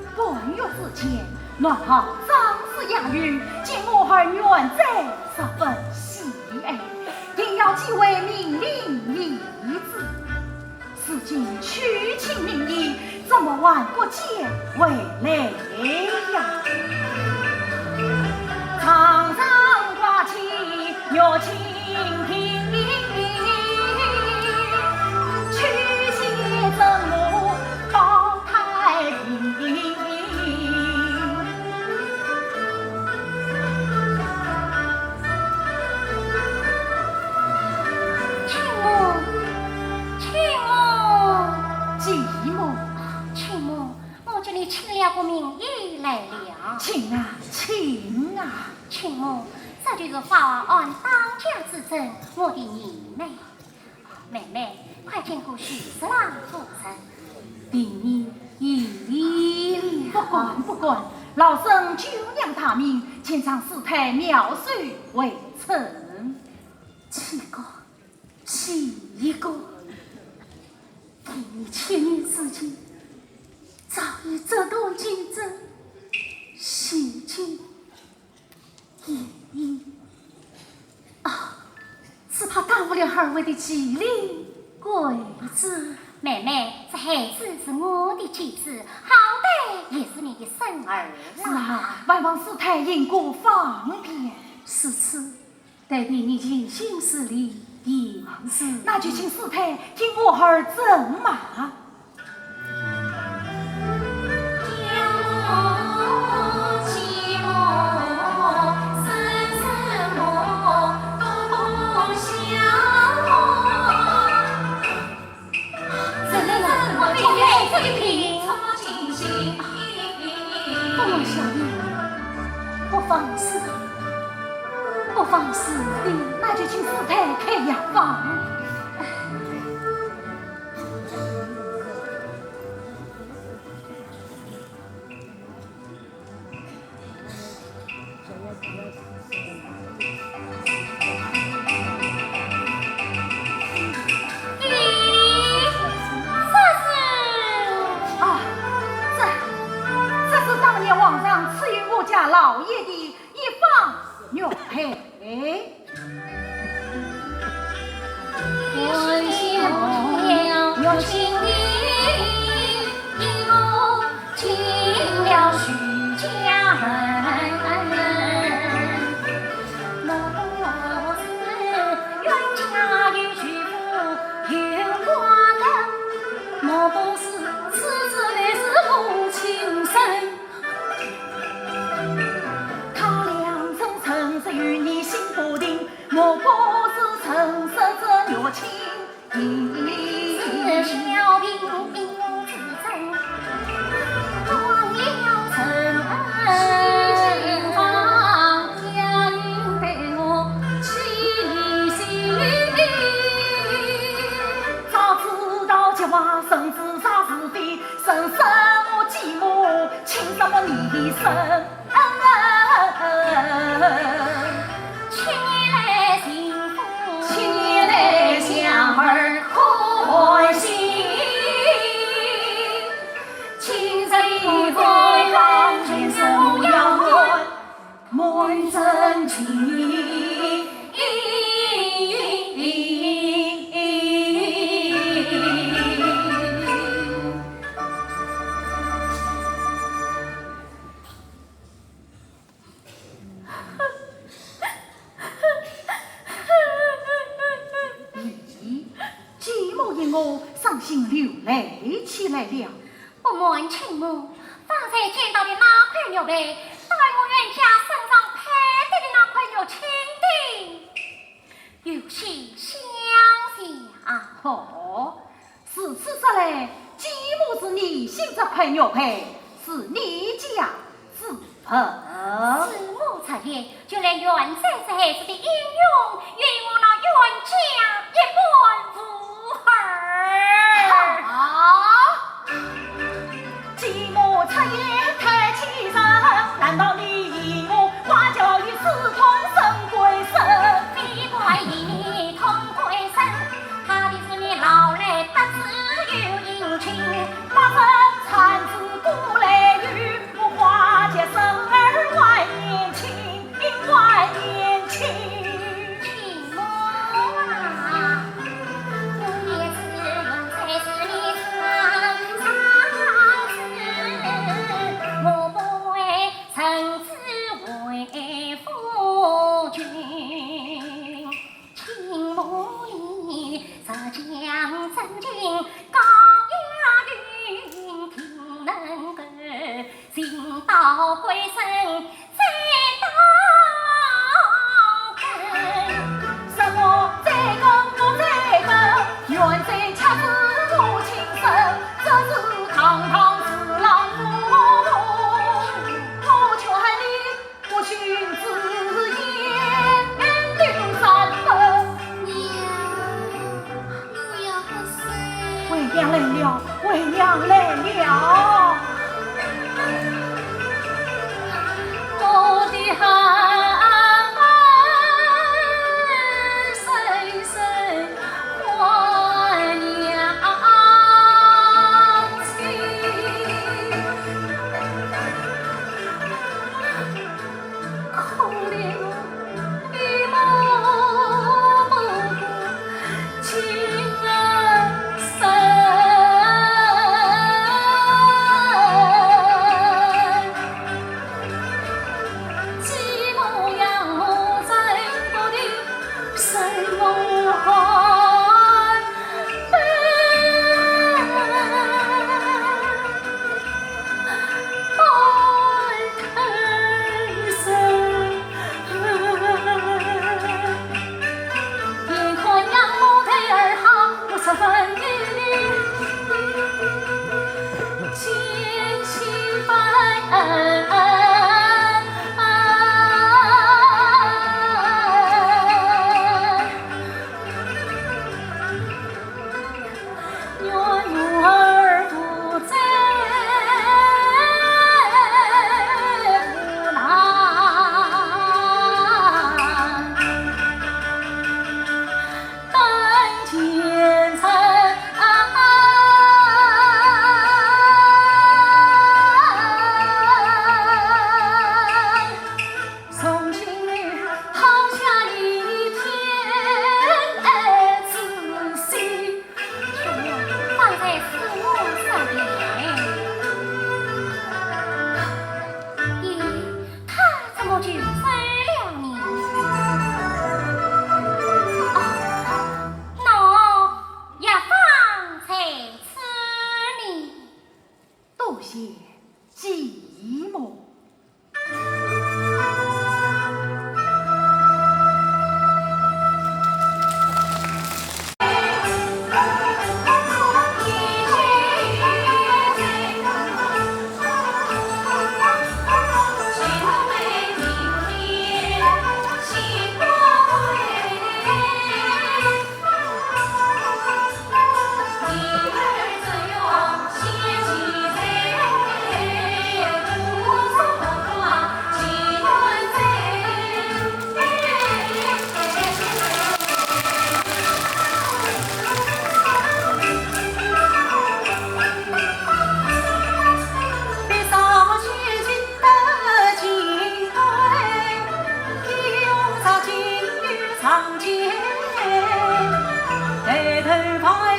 半月之前，栾豪张氏押运，见我儿原在，十分喜爱，定要寄回名林遗子。如今求亲名医，怎么还不见回来呀？ 亲母，亲母。继母。亲母，我给你请了个名医来了。请啊，请啊。亲母，这就是法王按当家之症，我的义妹。 妹妹，快见过许十郎夫人。弟妹见礼了。不敢，不敢，老身久仰大名，前仗师太妙手回春。七哥，七哥，弟妹七年之前，早已折断金针，现今 依依。啊，只怕耽误了二位的麒麟桂子。妹妹，这孩子是我的继子，好歹也是你的孙儿啦。是啊，还望师太因果方便。如此，待弟妹尽心施礼便是。那就请师太替我儿诊脉。 不妨小妹，不妨事，不妨事的。那就请师太开药方。早知道结坏身子啥是非，生生我继母，请什么你生？ 青年来幸福，青年来相儿欢喜，青山里风光，前生模样满，满真情。咦，继母因何伤心流泪起来了？不瞒亲母，方才捡到的那块玉佩，倒与我冤家身上佩戴的那块玉青的有些相像。哦， 如此说来，继母是疑心这块玉佩是你家之物。继母出言，就连远在这海子的英雄，也与我那冤家一般无二。啊！继母出言太欺人，难道你与我花轿与私通沈桂生？非怪你通桂生， 他的是你老来得子有姻亲，八十产子古来有，我花轿生儿还年轻，还年轻。亲母啊，我也是远在是你长长子，我不为臣子为夫君。 亲母你若将真情高雅云，定能够寻到归生，再到根。什么再根不再根？远在恰似母亲生，这是堂堂侍郎父母，我劝你 不信之言，留三分。娘，我要死。为娘来了，为娘来了。我的孩儿深深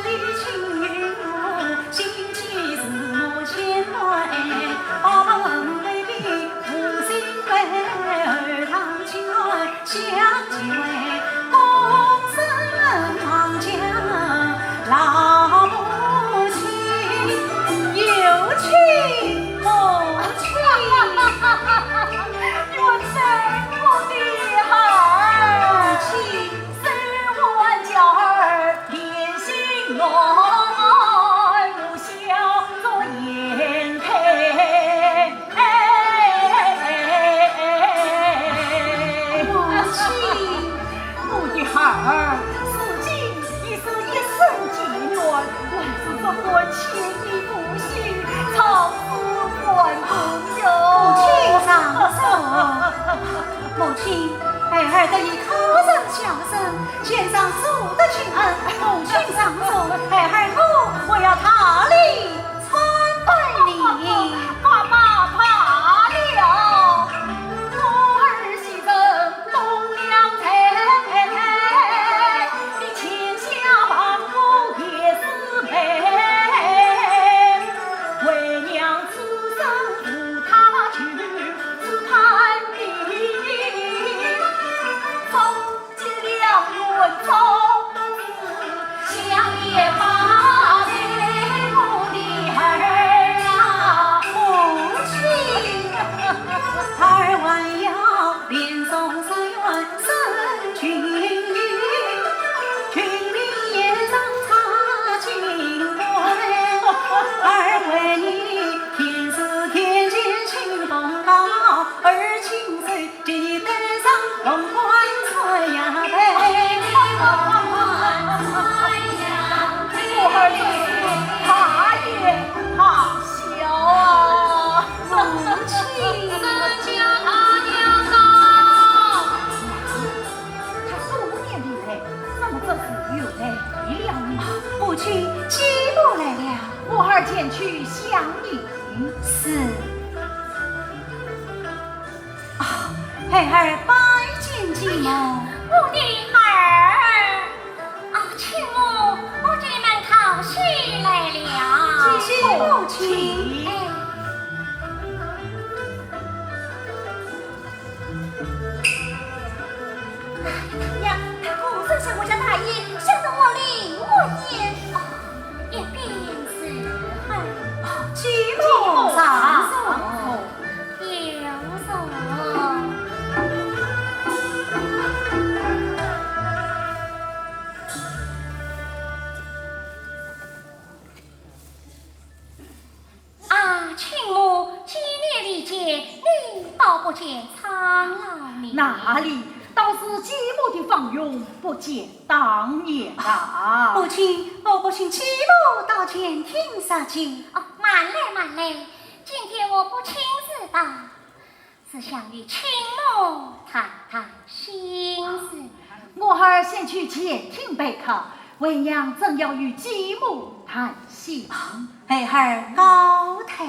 有请母亲。原来我的孩儿。母亲。 母亲。我的孩儿，如今已是一生结缘，还是做官千年不幸，长此关头哟。母亲上座。母亲，孩儿得以考上小生， 先生受得其恩，母亲上座，孩儿我，我要大礼参拜你。罢罢罢了，我儿昔曾东阳城，你前下望我也是陪，为娘此生无他求，只盼你 我儿真是大也大小啊！母亲。他多年未来，怎么这时又来了呢？母亲，继母来了。我儿前去相迎。是。 啊，孩儿拜见继母。我的孩儿。啊，继母，我给你们讨喜来了。继母请。哎。呀，他果真像我家大爷，像得我灵魂也。哦， 一边是。哎，继母上座。有座。啊，继母，几年未见，你倒不见苍老呢？哪里，倒是继母的芳容不见 当年啊。母亲，我不请继母到前厅设酒。哦，慢来，慢来，今天我不请自到，是想与继母谈谈心事。我儿先去前厅备客，为娘正要与继母谈心。孩儿告退。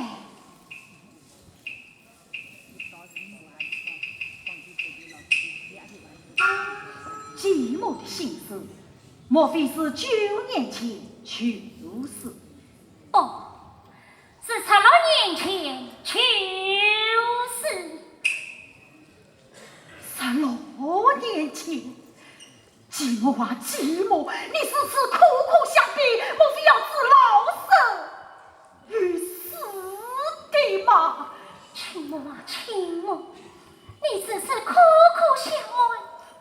继母的心事，莫非是九年前旧事？不，是十六年前旧事。十六年前？ 继母啊，继母，你如此苦苦相逼，莫非要置老身于死地吗？继母啊，继母，你如此苦苦相瞒，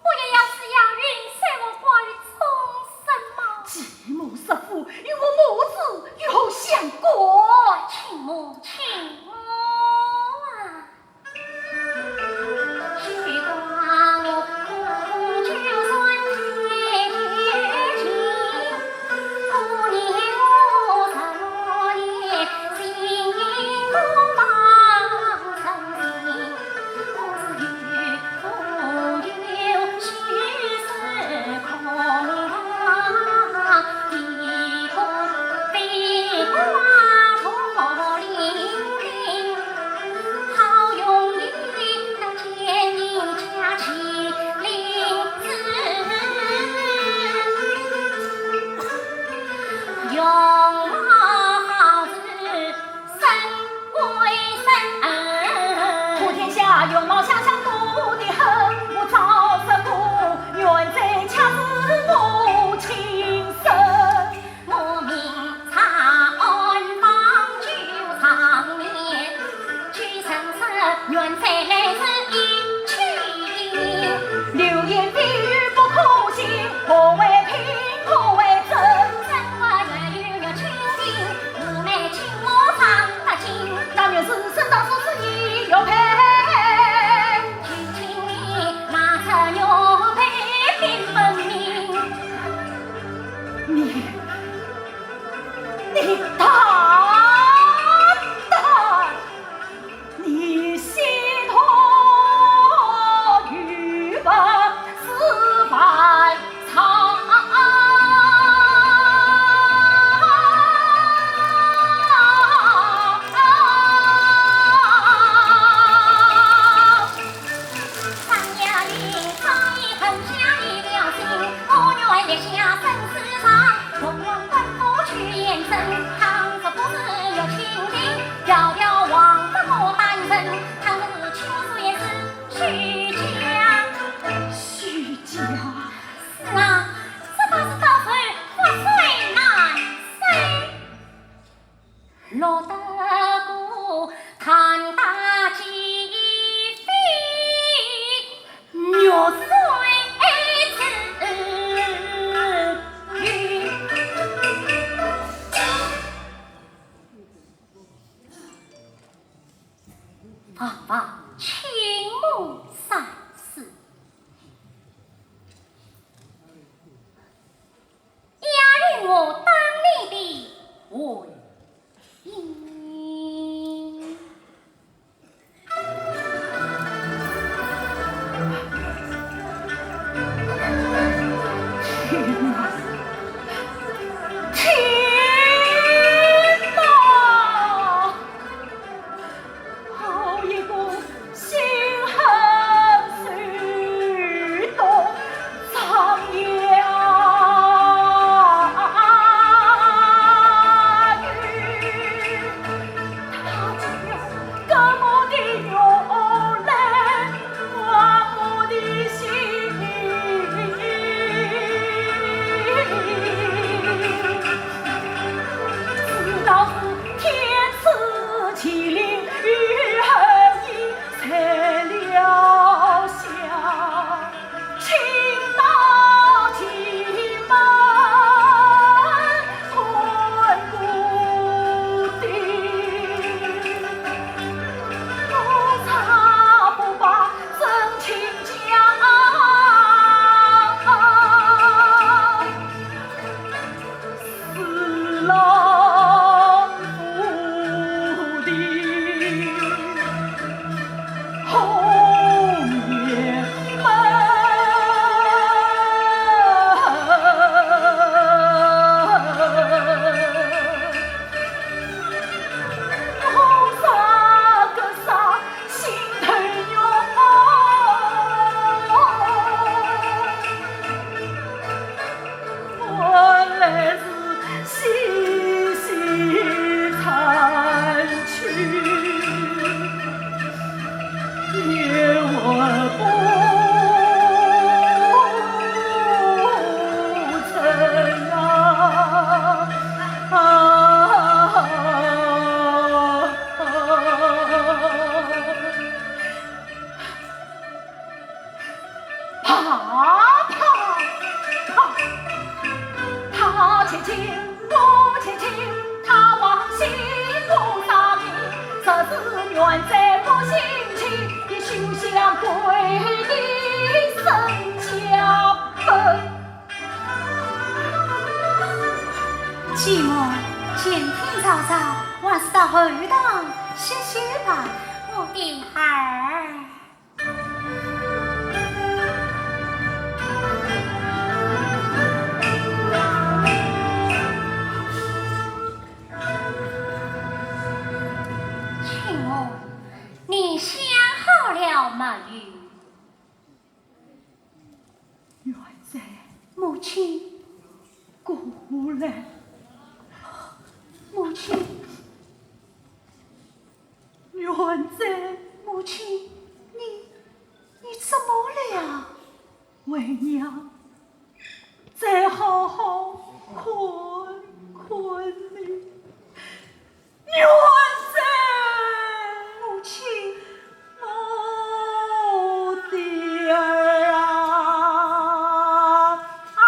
不也要是要云水和火与众生吗？继母是否与我母子有何相关？继母，继母啊！既然前厅吵吵，还是到后堂歇歇吧，我的孩儿。请问，你想好了没有？ 元贞，母亲，过来。母亲，元贞，母亲，你，你怎么了？为娘再好好看看你。 元贞，母亲，我的儿啊！啊！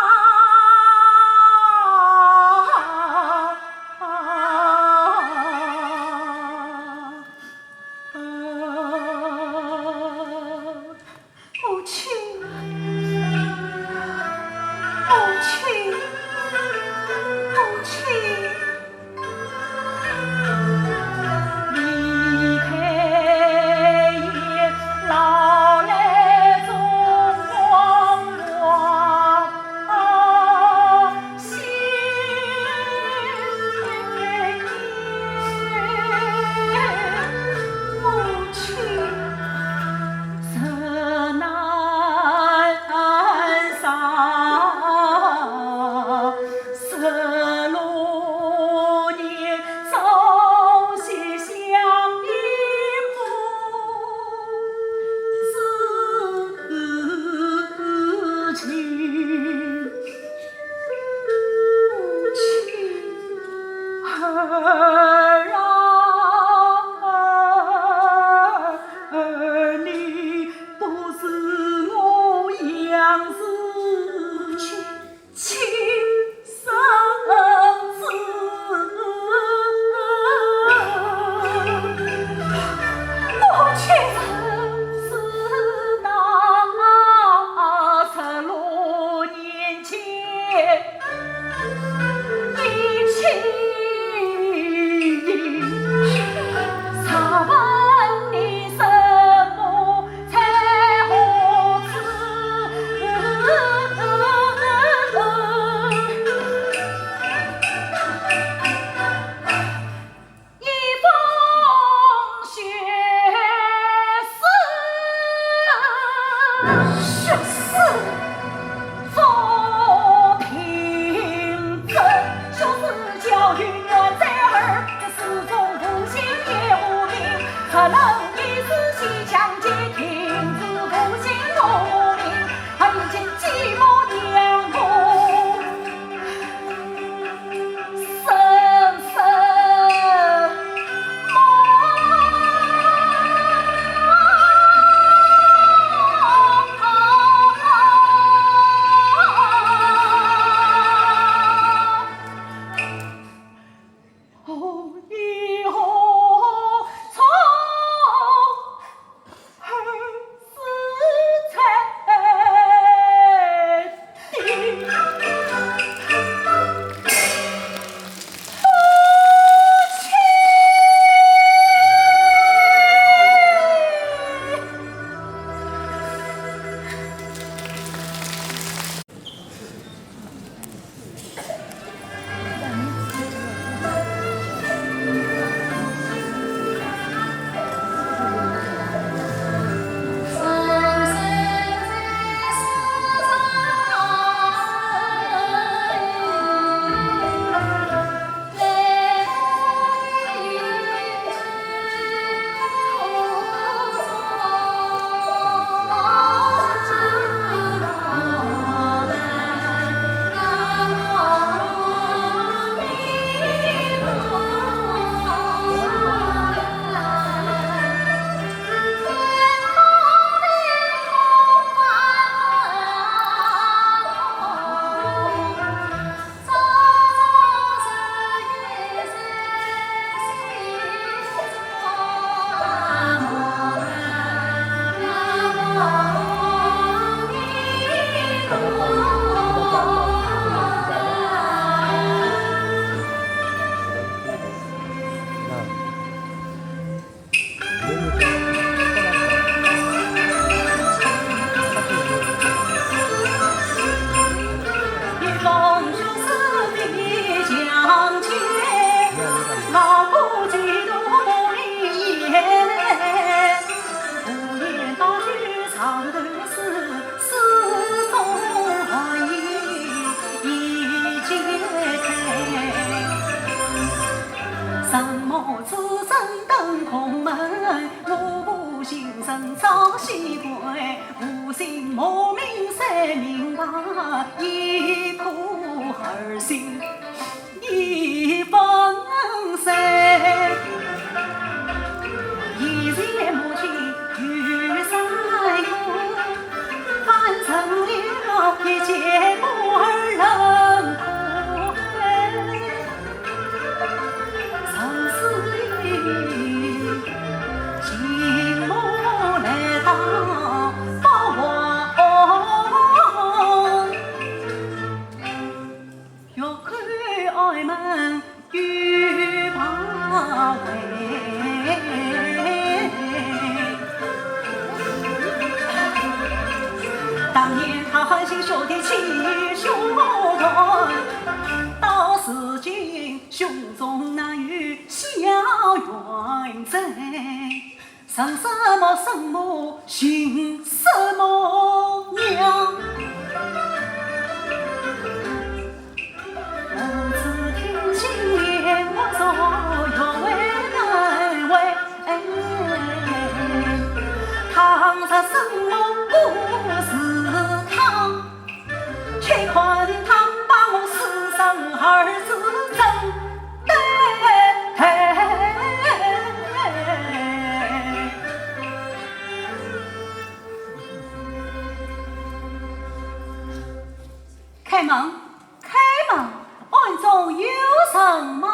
人目之中登空门，我不信人照西归，无心莫名三明白，一哭二醒一分神。一夜莫见雨山空，翻成了一截孤儿冷哭。 当年他含辛茹苦起学问，到如今胸中难有小怨恨。人什么生母，姓什么娘？母子听信言，我说越为难为。倘若生母不是她， 且看他把我死生儿子怎对待。开门，开门，暗中有人吗？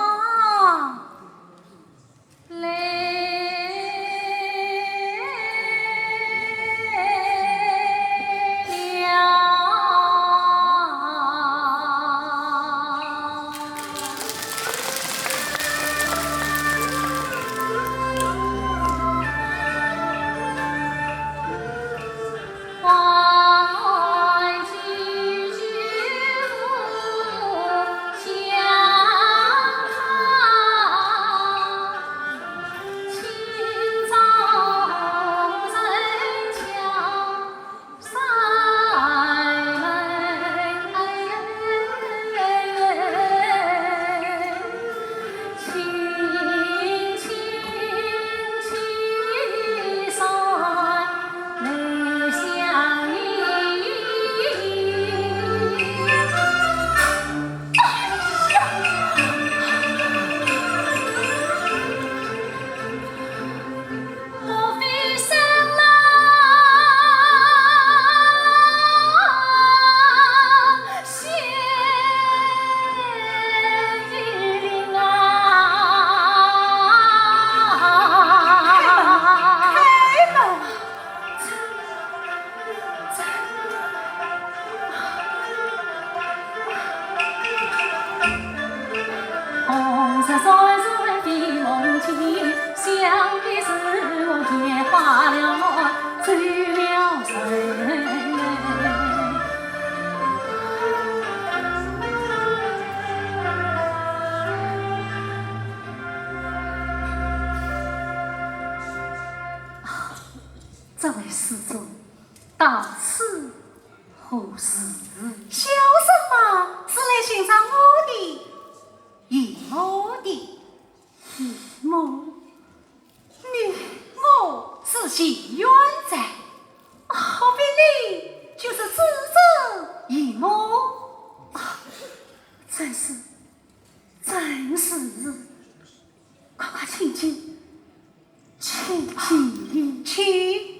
这位施主，到此 何事？小生啊，是来寻找我的姨母的。姨母？你我是前缘哉，何必你就是自称姨母？啊，正是，正是。快快请进。 请，请，请。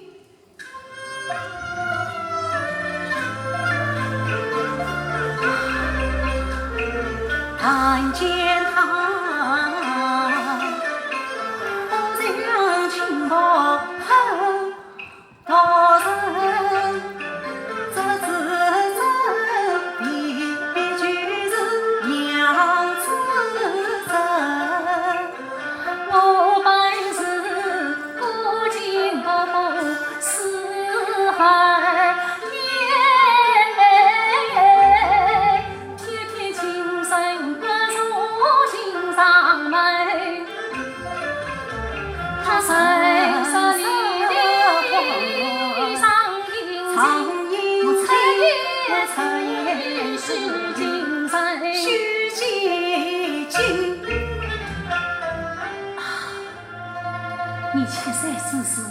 七岁之时，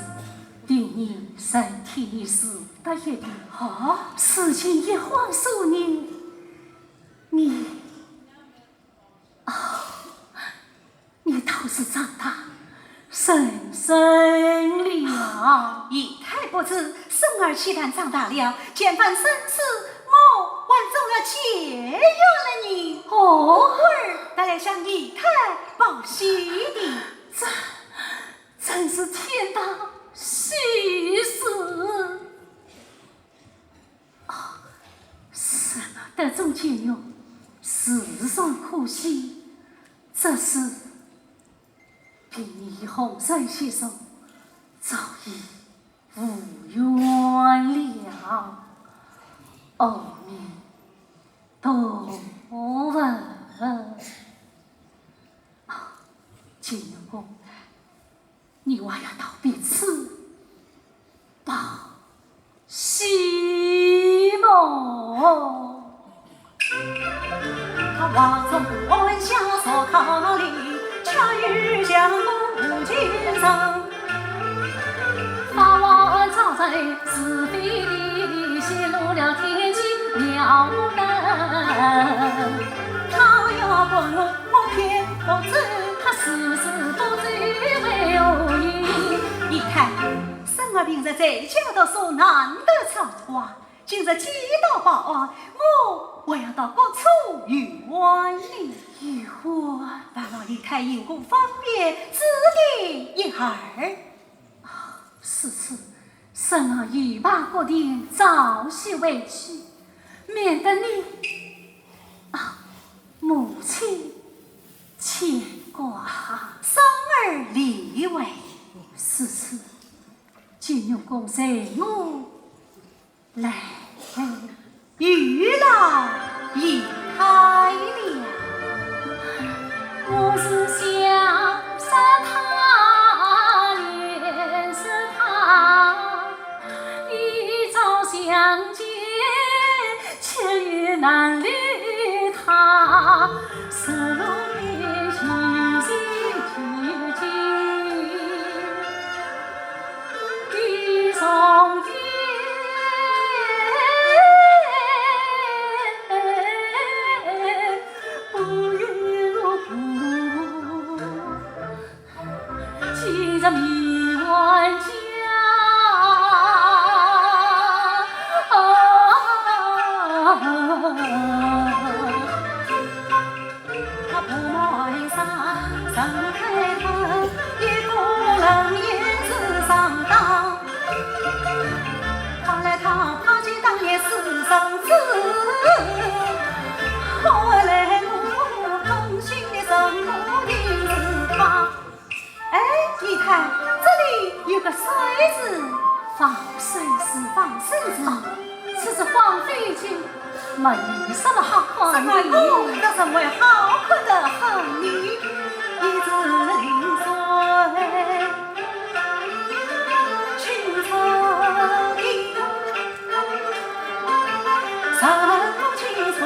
第二身体已是得一点。啊？事情一晃数年，你，啊，你倒是长大成人了。姨太不知，孙儿岂但长大了，前番生事我还中了解元了呢。哦。故而特来向姨太报喜的。这，真是天大喜事。啊，是啊，得中解元，自然可喜，只是比你与洪山先生早已无缘了。阿弥陀佛。啊，解元公，你还要到别处报喜么？ 姨太，孙儿平日在家读书，难得赏花，今日既到报案，我还要到各处游玩呢。游玩？还望姨太因果方便，指点一二。啊，如此，孙儿一把各店早些回去，免得你，啊，母亲牵挂。孙儿理会。如此，解元公随我来。有劳姨太了。哎，姨太，这里有个水字。放生寺，放生寺。哦，此处荒废已久，没有什么好看的。怎么弄得这位好看的很呢？一池灵水清澈的，什么清澈？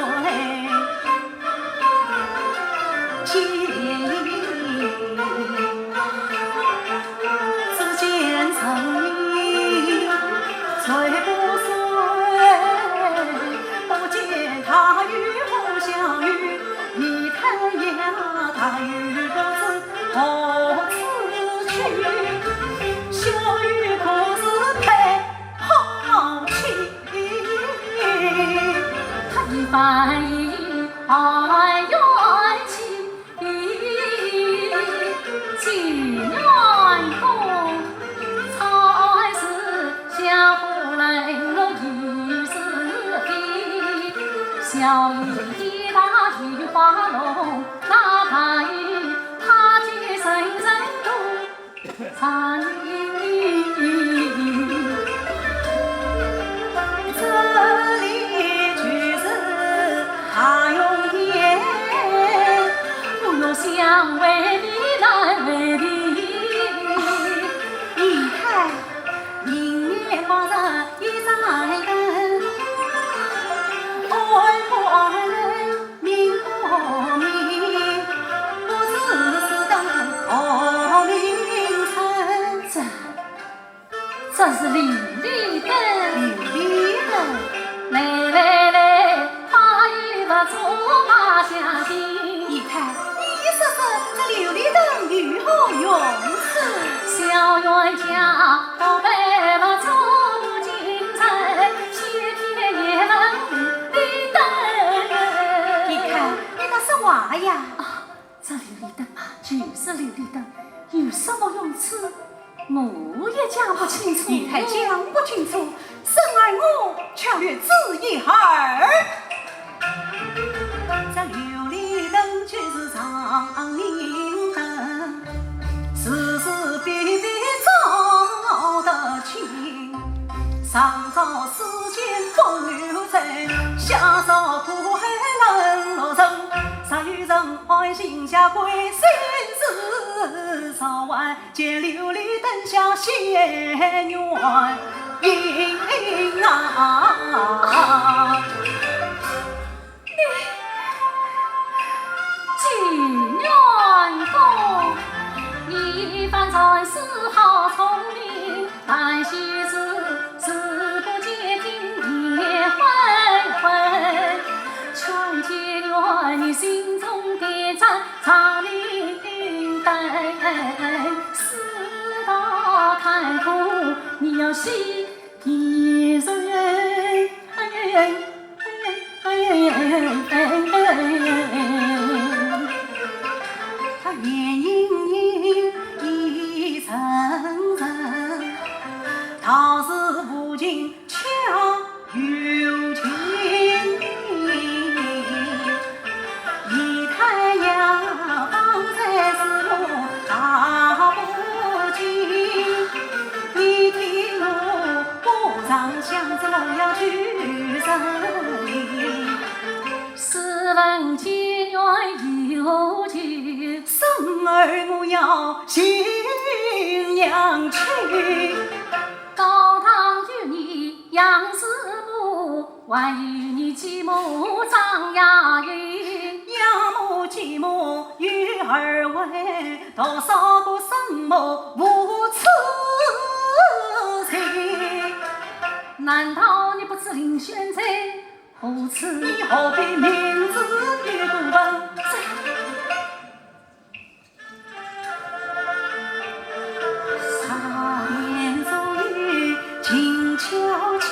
这是琉璃灯。琉璃灯？来来来，快与佛祖拜相迎。姨太，你说说这琉璃灯有何用处？小冤家，我拜佛祖不敬神，先天也问你的。姨太，你倒说话呀！啊，这琉璃灯啊，就是琉璃灯，有什么用处？ 我也讲不清楚。你太讲不清楚，孙儿我却略知一二。这琉璃灯就是藏灵灯，时时必必照得清。上照世间风流人，下照苦海冷落人。若有人爱心下归心事，早晚 见琉璃灯下现原形啊。金元公，你方才是好聪明，但昔日是不见金也昏昏，劝解了你心中的 这长明灯，世道坎坷，你要心一热。他眼影影一层层，道是无情 巧有情。姨太呀，方才是我道不尽，你听我不常想着我要去这里。试问金元有何求？孙儿我要寻娘去。 高堂有你杨氏母，还有你继母张雅云。养母继母有二位，多少个生母无此情。难道你不知林宣在何处？你何必明知故问？这 常言俗语静悄悄，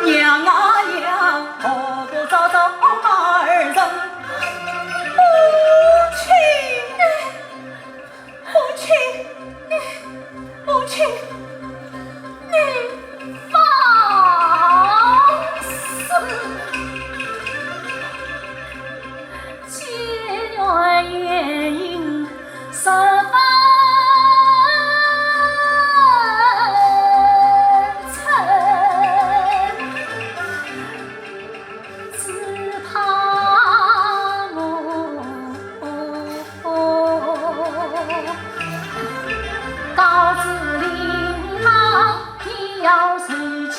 娘啊娘，何不早早把儿人？母亲，母亲，母亲，你放肆！ 金元夜莺十分沉，只怕我告知令郎，你要受教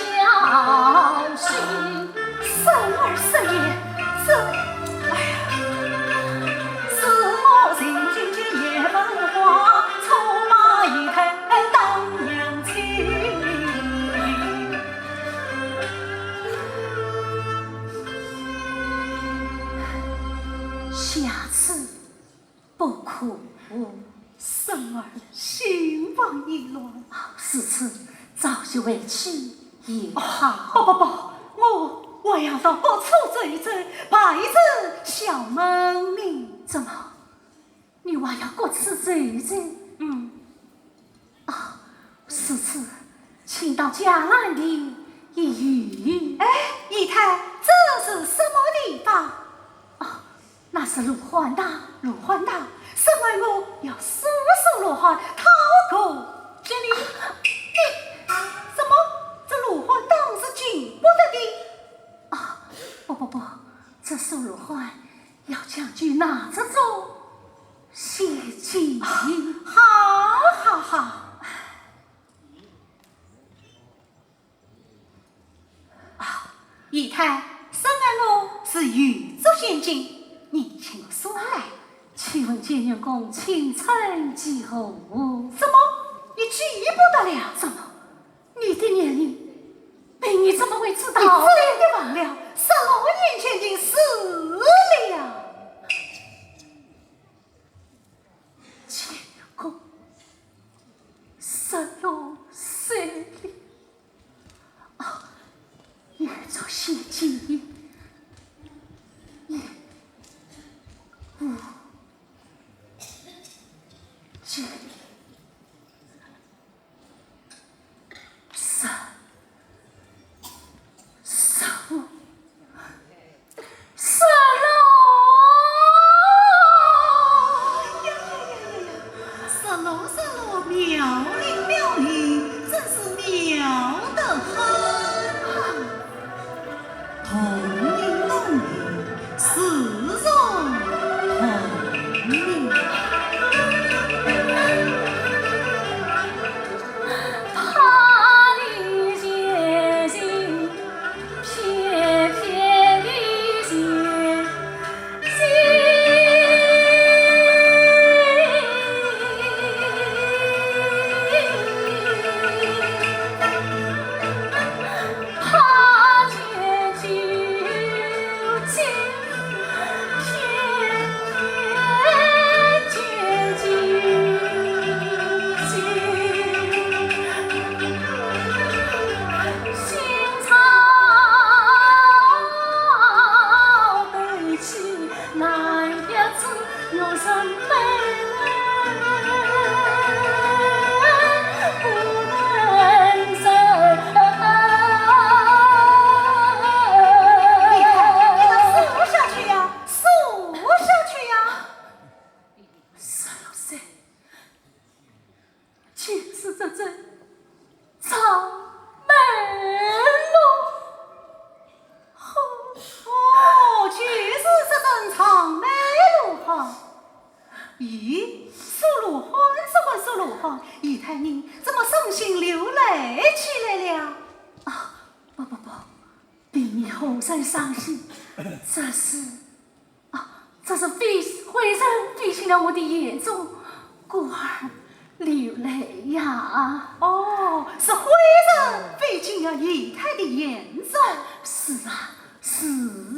训。 孙儿失言，这，哎呀，是我心情间也文化，错把姨太当娘亲。下次 不可。孙儿心烦意乱。如此，早些回去也好。哦，不，不，不，我还要到各处走一走，拜见小门面。怎么？你还要各处走一走？嗯。 啊，如此，请到伽蓝殿一游。哎，姨太，这是什么地方？啊，那是罗汉堂。罗汉堂，孙儿我要速速罗汉，逃过这里。你，什么？这罗汉堂是进不得的？啊，不，不，不，这速罗汉要将就拿这种 陷阱。好，好，好。啊，姨太，孙儿我是有着陷阱，你请我说来。请问乾元公青春几何？什么？你几你不得了。怎么？你的年龄，被你怎么会知道？你真的忘了，十六年前的事了。乾隆，十六岁了。啊，一出现金印，一五 这里，三，三五，三六。哎呀呀呀呀呀！三六，三六，妙龄，妙龄，真是妙得很。 同名同名，自从同名。他的前行，偏偏的前行。 你看，你倒说下去呀，说下去呀。十六岁， 就是这阵长眉鹿。哦，就是这阵长眉鹿哈。咦，苏罗汉，苏罗汉，苏罗汉，姨太你怎么伤心流泪起来了？啊，不不不，并没有人伤心，这是 啊，这是飞，灰人飞进了我的眼中，故而流泪呀。哦，是灰人飞进了姨太的眼中。是啊，是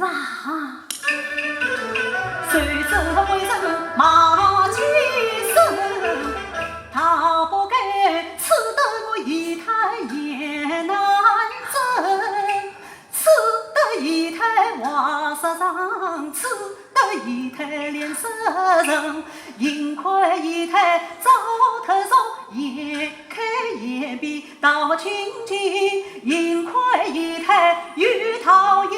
啊。谁知灰人马蹄声，他不该刺得我姨太眼难睁。 刺得姨太话失常，刺得姨太脸色沉。幸亏姨太早脱妆，掀开眼皮道情情。幸亏姨太有道行，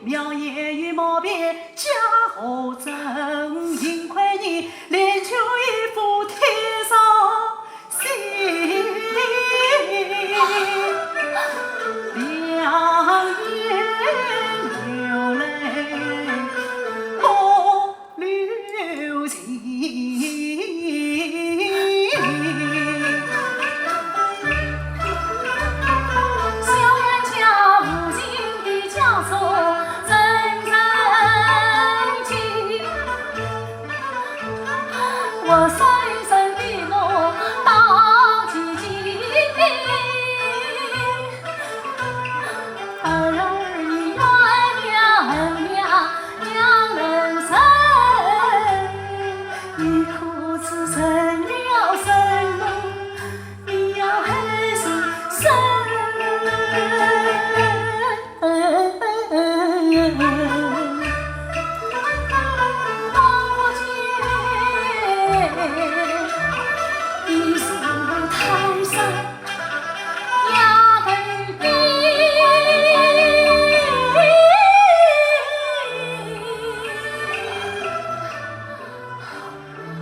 描眼与毛笔皆合称。幸亏你脸就一副天上 心里两眼流泪不留情。小冤家无情的家中人人情。 我深深的我到今天，儿儿你怨了恨了两人生，你可知成了什么？你要害死谁？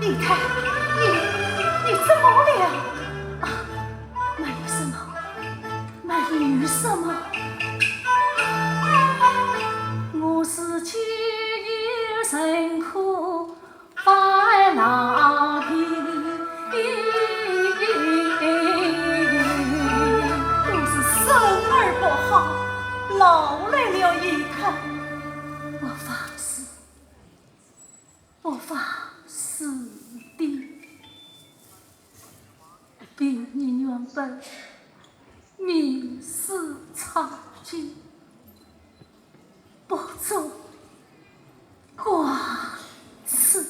姨太，你，你怎么了？啊，没什么，没什么。我是既有人苦，烦恼的。都是孙儿不好，劳累了姨太。我发誓， 我发誓的。凭你本，名师参见，不足挂齿。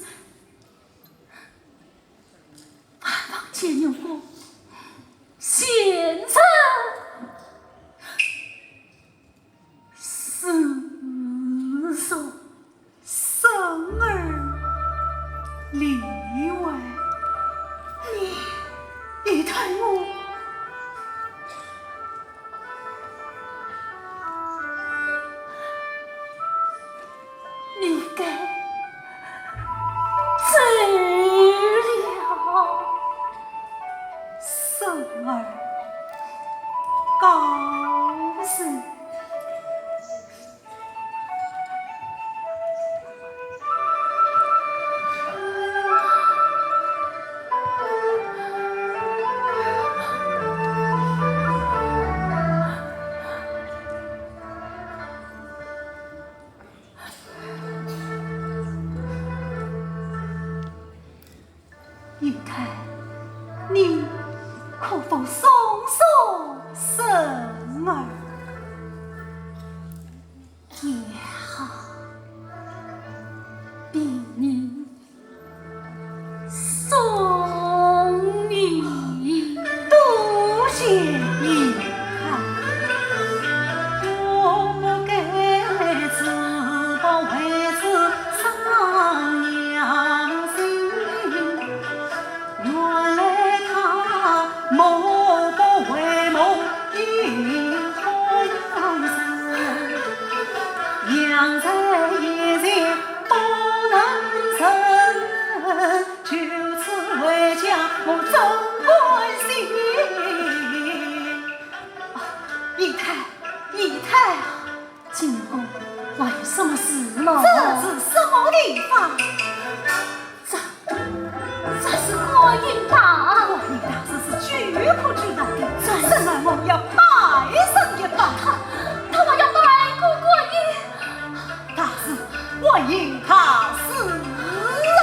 万望借用我贤侄侍从。 孙儿李纨，你，你待我，你该走了。孙儿告辞。 姨太，你可否送送孙儿？也好，禀你，送你。多谢姨太。 姨太，姨太。 金公，还有什么事吗？这是什么地方？这，这是观音堂。观音堂是，是举可举大的，这是，我要拜上一拜。她，她还要拜过观音。大事，观音大事啊！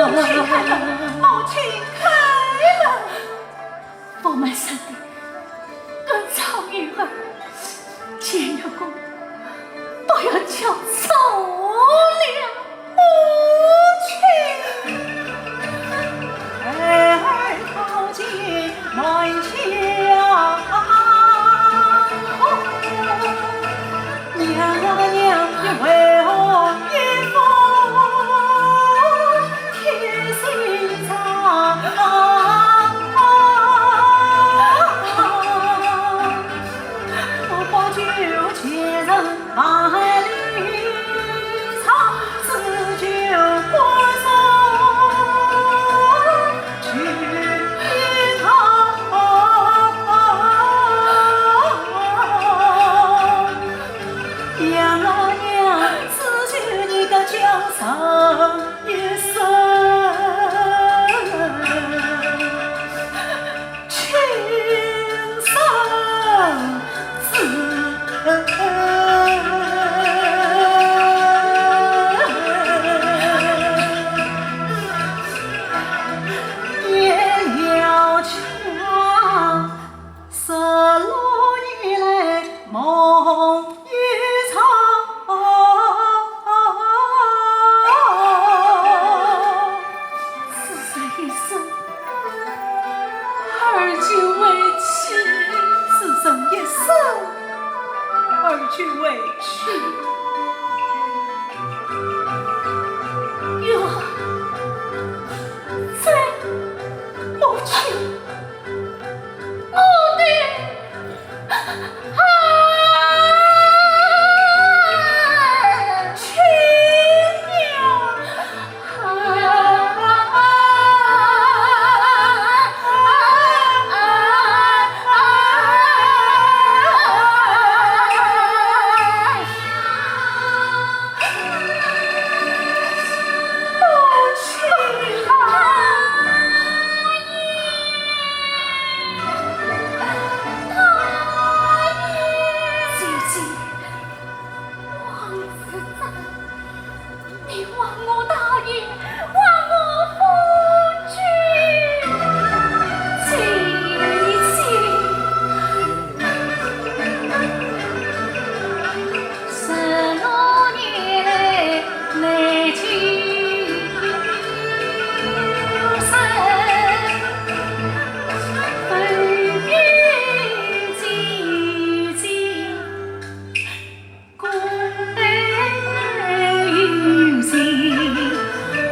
母亲开门，母亲开门！ 我们三弟跟曹云儿见了公，都要叫错了母亲。我答应还我夫君。姐姐，十六年来求生，不由姐姐 孤单有情，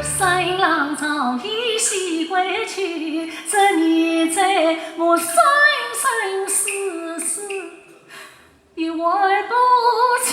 新郎早已西归去，这年在我生生世世也还不清。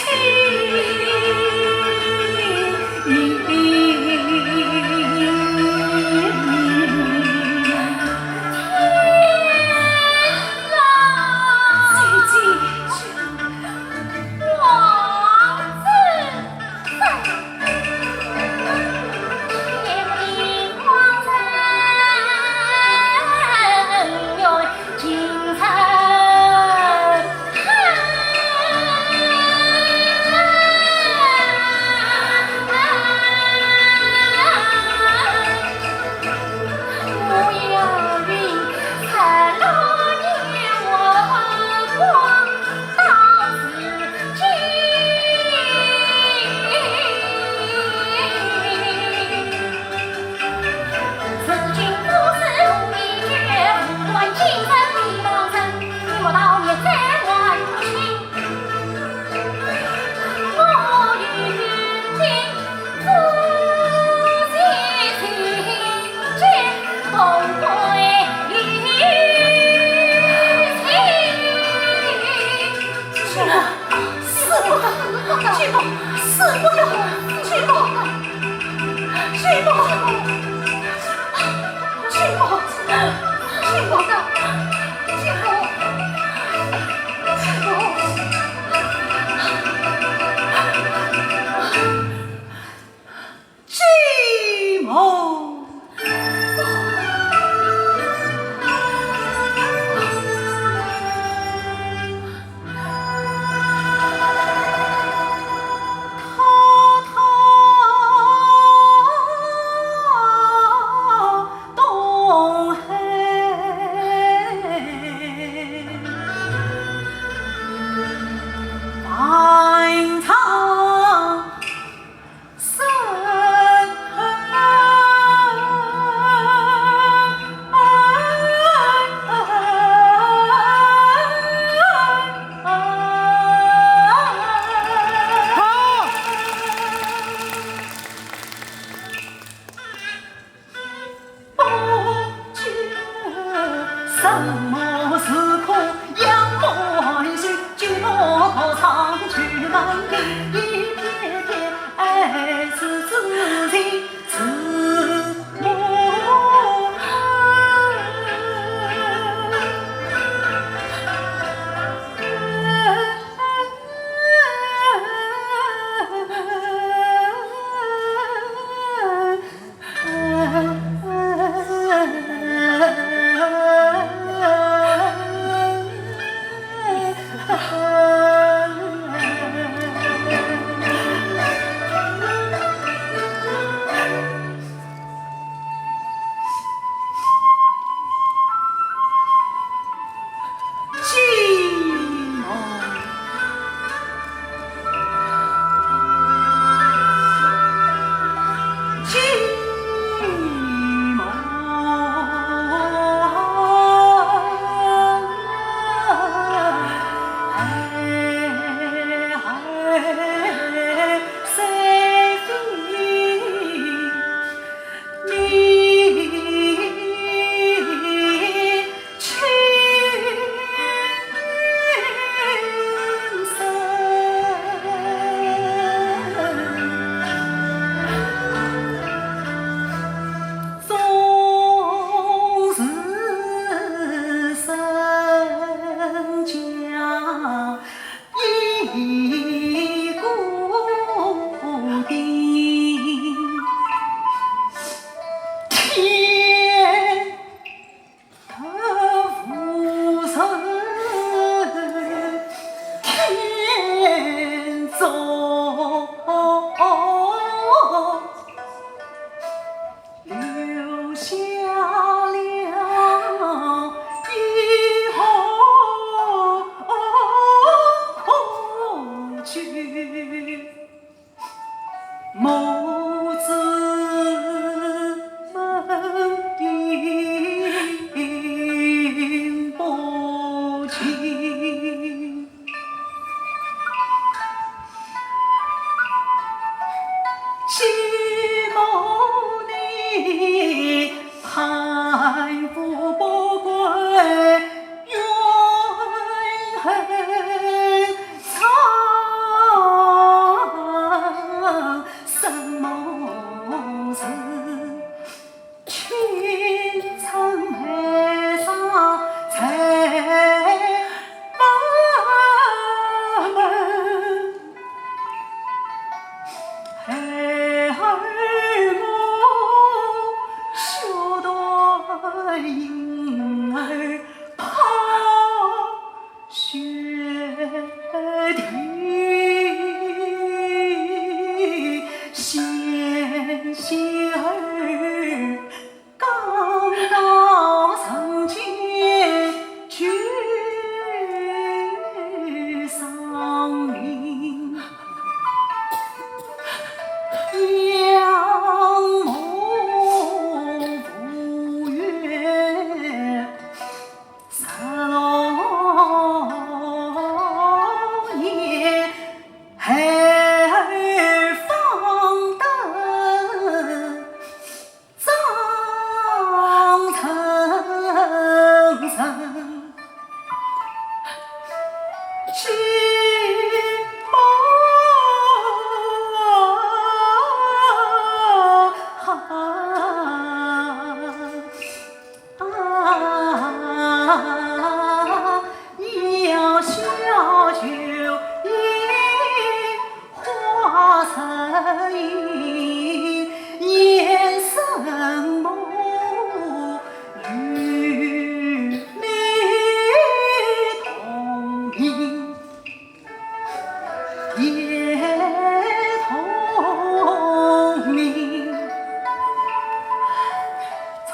天哪！姐姐， 王子。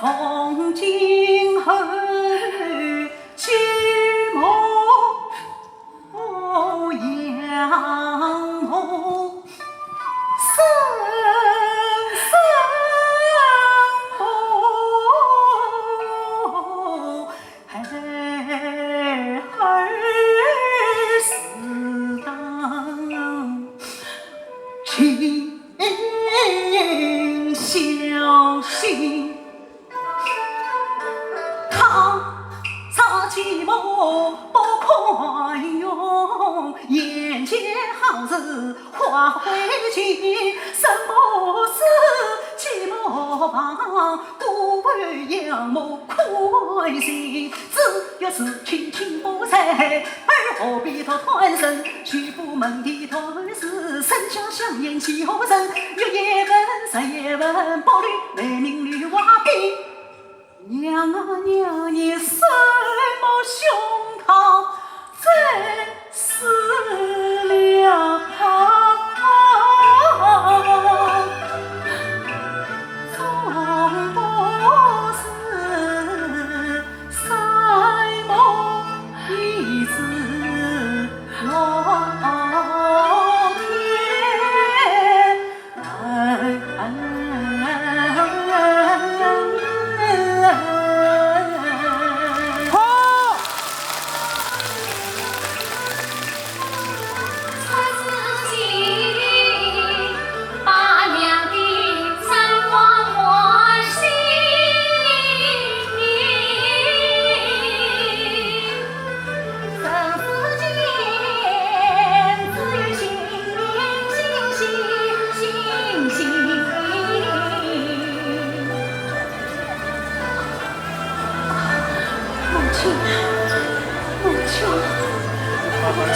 从今后寂寞。 哦，杨柳声声哦，孩儿自当勤孝行。 倘若寂寞不堪用，眼前好似花会尽，什么是寂寞房，孤单杨柳空闲。只要是卿卿不在，儿何必多贪生？举步问地头事，生肖香烟几何人？月夜问，日夜问，薄暮难眠女瓦边。 娘啊娘，你什么胸膛真是了。总不是山盟与子落天。 好。母亲，母亲，母亲。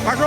快说。